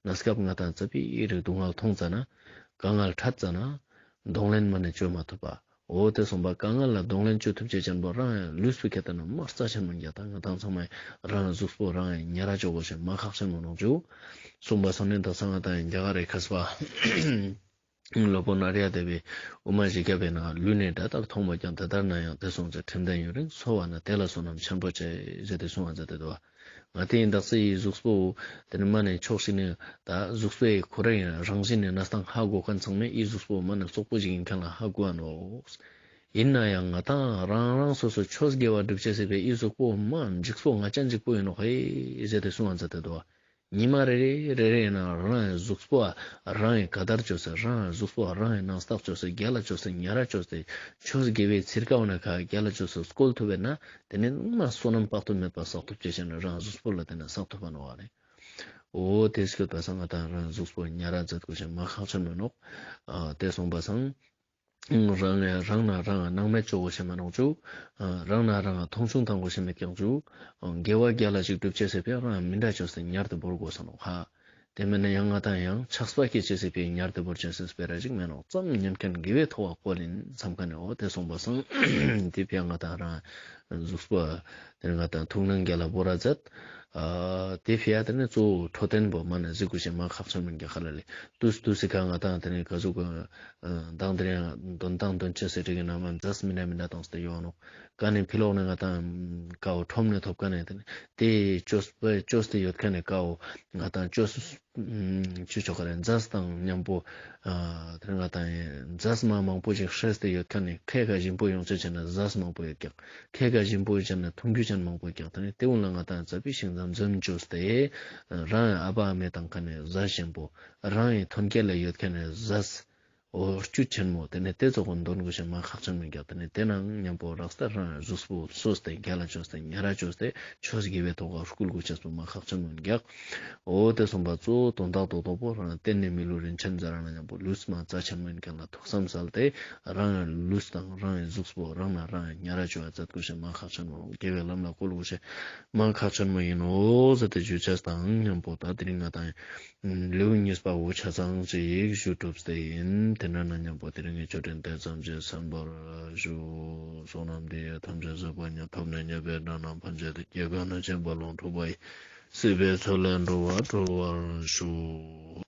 གནས་སྐབས་ང་དང་རྩ་བའི་རིགས་སྡུག་བསྔལ་མཐོང་ཙ་ན། དཀའ་ངལ་འཕྲད་ཙ་ན། གདོང་ལེན་མ་ནས་བཅོས་མ་ཐུབ་པ། འོ་དེ་སོང་པ་དཀའ་ངལ་ལ་གདོང་ལེན་བཅོས་ཐུབ་ཅེས་ཅན་པོ་རང་ཡང་ལུས་སུ་ཁྱེར་ཏེ་ན་མ་རྩ་ཆེན་མོ་རྒྱ་ད་ང་དང་ཚང་མ་རང་གཟུགས་པོ་རང་ཡང་ཉེ་ར་བཅོ་དགོས་ཤེས་མ་ཁག་ཆེན་མོ་ནོག་ཅུ། སོང་པ་སང་ནས་ད་ས་ང་དང་ཡང་རྒྱ་གར་རེ་ཁ་སྤ། སློབ་དཔོན་ཨཱརྱ་དེ་བའི་དབུ་མ་བཞི་བརྒྱ་པའི་ནང་ལུས་ནི་དགྲ་ལྟར་མཐོང་བས་ཀྱང་། དེ་ལྟར་ན་ཡང་དེ་སོང་ཚེ་དྲན་ལྡན་ཡུན་རིང་འཚོ་བ་ན། དེ་ལ་བསོད་ནམས་ཆེན་པོ་བྱེད་ཅེས་ཏེ་གསུང་བ་མཛད་དེ་འདུག་བ། ང་དེ་ཡིན་བདག་ཚེ་ཡི་གཟུགས་པོ་དེ་ནི་མ་ནས་ཕྱོགས་ཤིག་ནས་ད་གཟུགས་པོའི་ཁོ་རང་ཡིན་རང་བཞིན་ནས་གནས་སྟངས་ཧ་གོ་མཁན་ཚང་མས་ཡི་གཟུགས་པོ་མ་ནས་སོག་པོ་ཞིག་ཡིན་མཁན་ལ་ཧ་གོ་བ་ནོ། ཡིན་ན་ཡང་ང་དང་རང་རང་སོ་སོ་ཆོས་དགེ་བ་སྒྲུབ་བྱེད་ཟེར་བའི་ཡི་གཟུགས་པོ་མ་འཇིགས་པོ་ང་ཅག་འཇིགས་པོ་ཡིན་ནོ་ཧེ་ཟེར་ཏེ་གསུང་བ་མཛད་དེ་འདུག་བ། ཉི་མ་རེ་རེ་རེ་རེ་ཡིན་ན་རང་ཡང་གཟུགས་པོ་རང་ཡང་ག་དར་བཅོས་ཟེར། རང་ཡང་གཟུགས་པོ་རང་ཡང་ནང་རྟགས་བཅོས་ཟེར། རྒྱ་ལ་བཅོས་ཟེར། ཉ་ར་བཅོས་ཟེར། ཆོས་དགེ་བའི་ཚིར་ཀ་བ་ན་ཁ་རྒྱ་ལ་བཅོས་ཟེར་བཀོལ་ཐུབ་པས་ན་དེ་ནི་མ་བསོད་ནམས་དཔག་ཏུ་མེད་པ་བསགས་ཐུབ་ཅེས་བྱས་ན་རང་གཟུགས་པོ་ལ་དེ་ནི་བསགས་ཐུབ་པ་ནོ་བ་རེད། འོ་དེ་སྐྱོད་པ་སང་ང་དང་རང་གཟུགས་པོ་ཉ་ར་མཛད་དགོས་ཤེས་མ་ཁག་ཆེན་མོ་ནོག། ཨ་དེ་སོང་པ་སང་། རང་ཡང་རང་ན་རང་སྣང་མེད་བཅོ་དགོས་ཤེས་མ་ནོག་ཅུ། རང་ན་རང་མཐོང་ཆུང་བཏང་དགོས་ཤེས་མེད་ཀྱང་ཅུ། དགེ་བ་རྒྱ་ལ་ཞིག་སྒྲུབ་བྱེད་ཟེར་བས་རང་མི་འདྲ་བཅོས་ཟེར་ཉར་དུ་བོར་དགོས་ས་ནོག་ཧ། དེ་མིན་ན་ཡང་ང་དང་ཡང་ཆགས་པ་སྐྱེ་བྱེད་ཟེར་བས་ཉར་དུ་བོར་བྱེད་ཟེར་སྤེ་ར་ཞིག་མེད་ནོག། ཙམ་ཉན་མཁན་དགེ་བའི་ཐོག་བ་བཀོལ་ཡིན་བསམ་མཁན་ནི་འོ་དེ་སོང་པ་སང་། དེ་བས་ང་དང་རང་གཟུགས་པོ་དེ་ང་དང་ཐུགས་སྣང་རྒྱ་ལ་བོར་ར་མཛད། ཨ་དེ་ཕི་ཡ་དེ་ནི་གཙོ་བོ་འཕྲོད་བསྟེན་པོ་མ་ནི་གཟིགས་དགོས་ཤེས་མ་ཁག་ཆེན་མིན་གྱི་ཁ་ལ་ལས་དུས་དུས་སི་ཁ་ང་དང་དེ་ནི་ག་ཟུག་གི་མདང་དེ་རིང་འདོན་ཐང་འདོན་ཆེ་ཟེར་དྲི་གི་ན་མ་མཛས་མི་ན་མི་ན་དང་སྟེ་ཡོང་ནོ། ཀ་ནི་ཕི་ལོག་ནི་ང་དང་ཀའོ་ཁྲོམ་ནི་ཐོབ་ཀ་ནི་དེ་ནི་དེ་བཅོས་པ་བཅོས་ཏེ་ཡོད་ཁ་ནི་ཀའོ་ང་དང་བཅོས་ཆུ་ཆོག་ག་རེ་མཛས་དང་མཉམ་པོ། ཨ་དེ་ང་དང་མཛས་མ་མང་པོ་ཞིག་ཧྲེས་ཏེ་ཡོད་ཁ་ནི་ཁའི་ཁ་ཞིམ་པོ་ཡོང་ཆེ་ཆེ་ན་མཛས་མང་པོ་ཡོད་ཀྱང་། ཁའི་ཁ་ཞིམ་པོ་ཆེ་ན་འཐུང་རྒྱུ་ཅན་མང་པོ་ཡོད་ཀྱང་། དེ་ནི་དེ་འུ་ལ་ང་དང་མཛའ་པི་ཤིང་ཙམ་འཛོམས་བཅོས་ཏེ། རང་ཨ་ཕ་ཨ་མེ་དང་ཁ་ནི་མཛས་ཞིམ་པོ། རང་ཡི་ཐོན་སྐྱེད་ལ་ཡོད་ཁ་ནི་མཛས། འོ་བཅུད་ཆེན་མོ་དེ་ནི་དེ་ཚོ་གོ་འདོན་དགོས་ཤེས་མ་ཁག་ཆེན་མིན་ཀྱང་། དེ་ནི་དེ་ནང་མཉམ་པོ་རགས་ཏེ་རང་གཟུགས་པོ་གསོས་ཏེ་རྒྱ་ལ་བཅོས་ཏེ་ཉ་ར་བཅོས་ཏེ་ཆོས་དགེ་བའི་ཐོག་ལ་བསྐུལ་དགོས་ཤེས་པོ་མ་ཁག་ཆེན་མིན་ཀྱང་། འོ་དེ་གསུངས་པ་གཙོ་བོ་དོན་དག་རྡོག་རྡོག་པོ་རང་བསྟན་ནས་མི་ལུས་རིན་ཆེན་ཟ་ར་ན་མཉམ་པོ་ལུས་མ་རྩ་ཆེན་མིན་ཀྱང་ལ་ཐུགས་བསམ་གསལ་ཏེ་རང་ལུས་དང་རང་གཟུགས་པོ་རང་ན་རང་ཉ་ར་བཅོས་པ་མཛད་དགོས་ཤེས་མ་ཁག་ཆེན་མོ། དགེ་བའི་ལམ་ལ་བསྐུལ་དགོས་ཤེས་མ་ཁག་ཆེན་མོ་ཡིན་ནོ་ཟེར་ཏེ་ཞུ་ཆེས་དང་མཉམ་པོ་ད་དེ་རིང་ང་དང་ལེའུ་གཉིས་པ་འོ་ཆ་ཚང་ཅིག་ཞུ་གྲུབ་སྟེ་ཡིན། དེ་འདྲ་ན་མཉམ་པོ་དེ་རིང་གི་ཆོས་འབྲེལ་དེ་ཙམ་གྱིས་གསན་པར་ཞུ། བསོད་ནམས་འདི་ཡིས་ཐམས་ཅད་གཟིགས་པ་ཉིད། ཐོབ་ནས་ཉེས་པའི་དགྲ་རྣམས་ཕམ་བྱས་ཏེ། སྐྱེ་རྒ་ན་འཆིའི་རྦ་ཀློང་འཁྲུགས་པ་ཡི། སྲིད་པའི་མཚོ་ལས་འགྲོ་བ་སྒྲོལ་བར་ཤོག།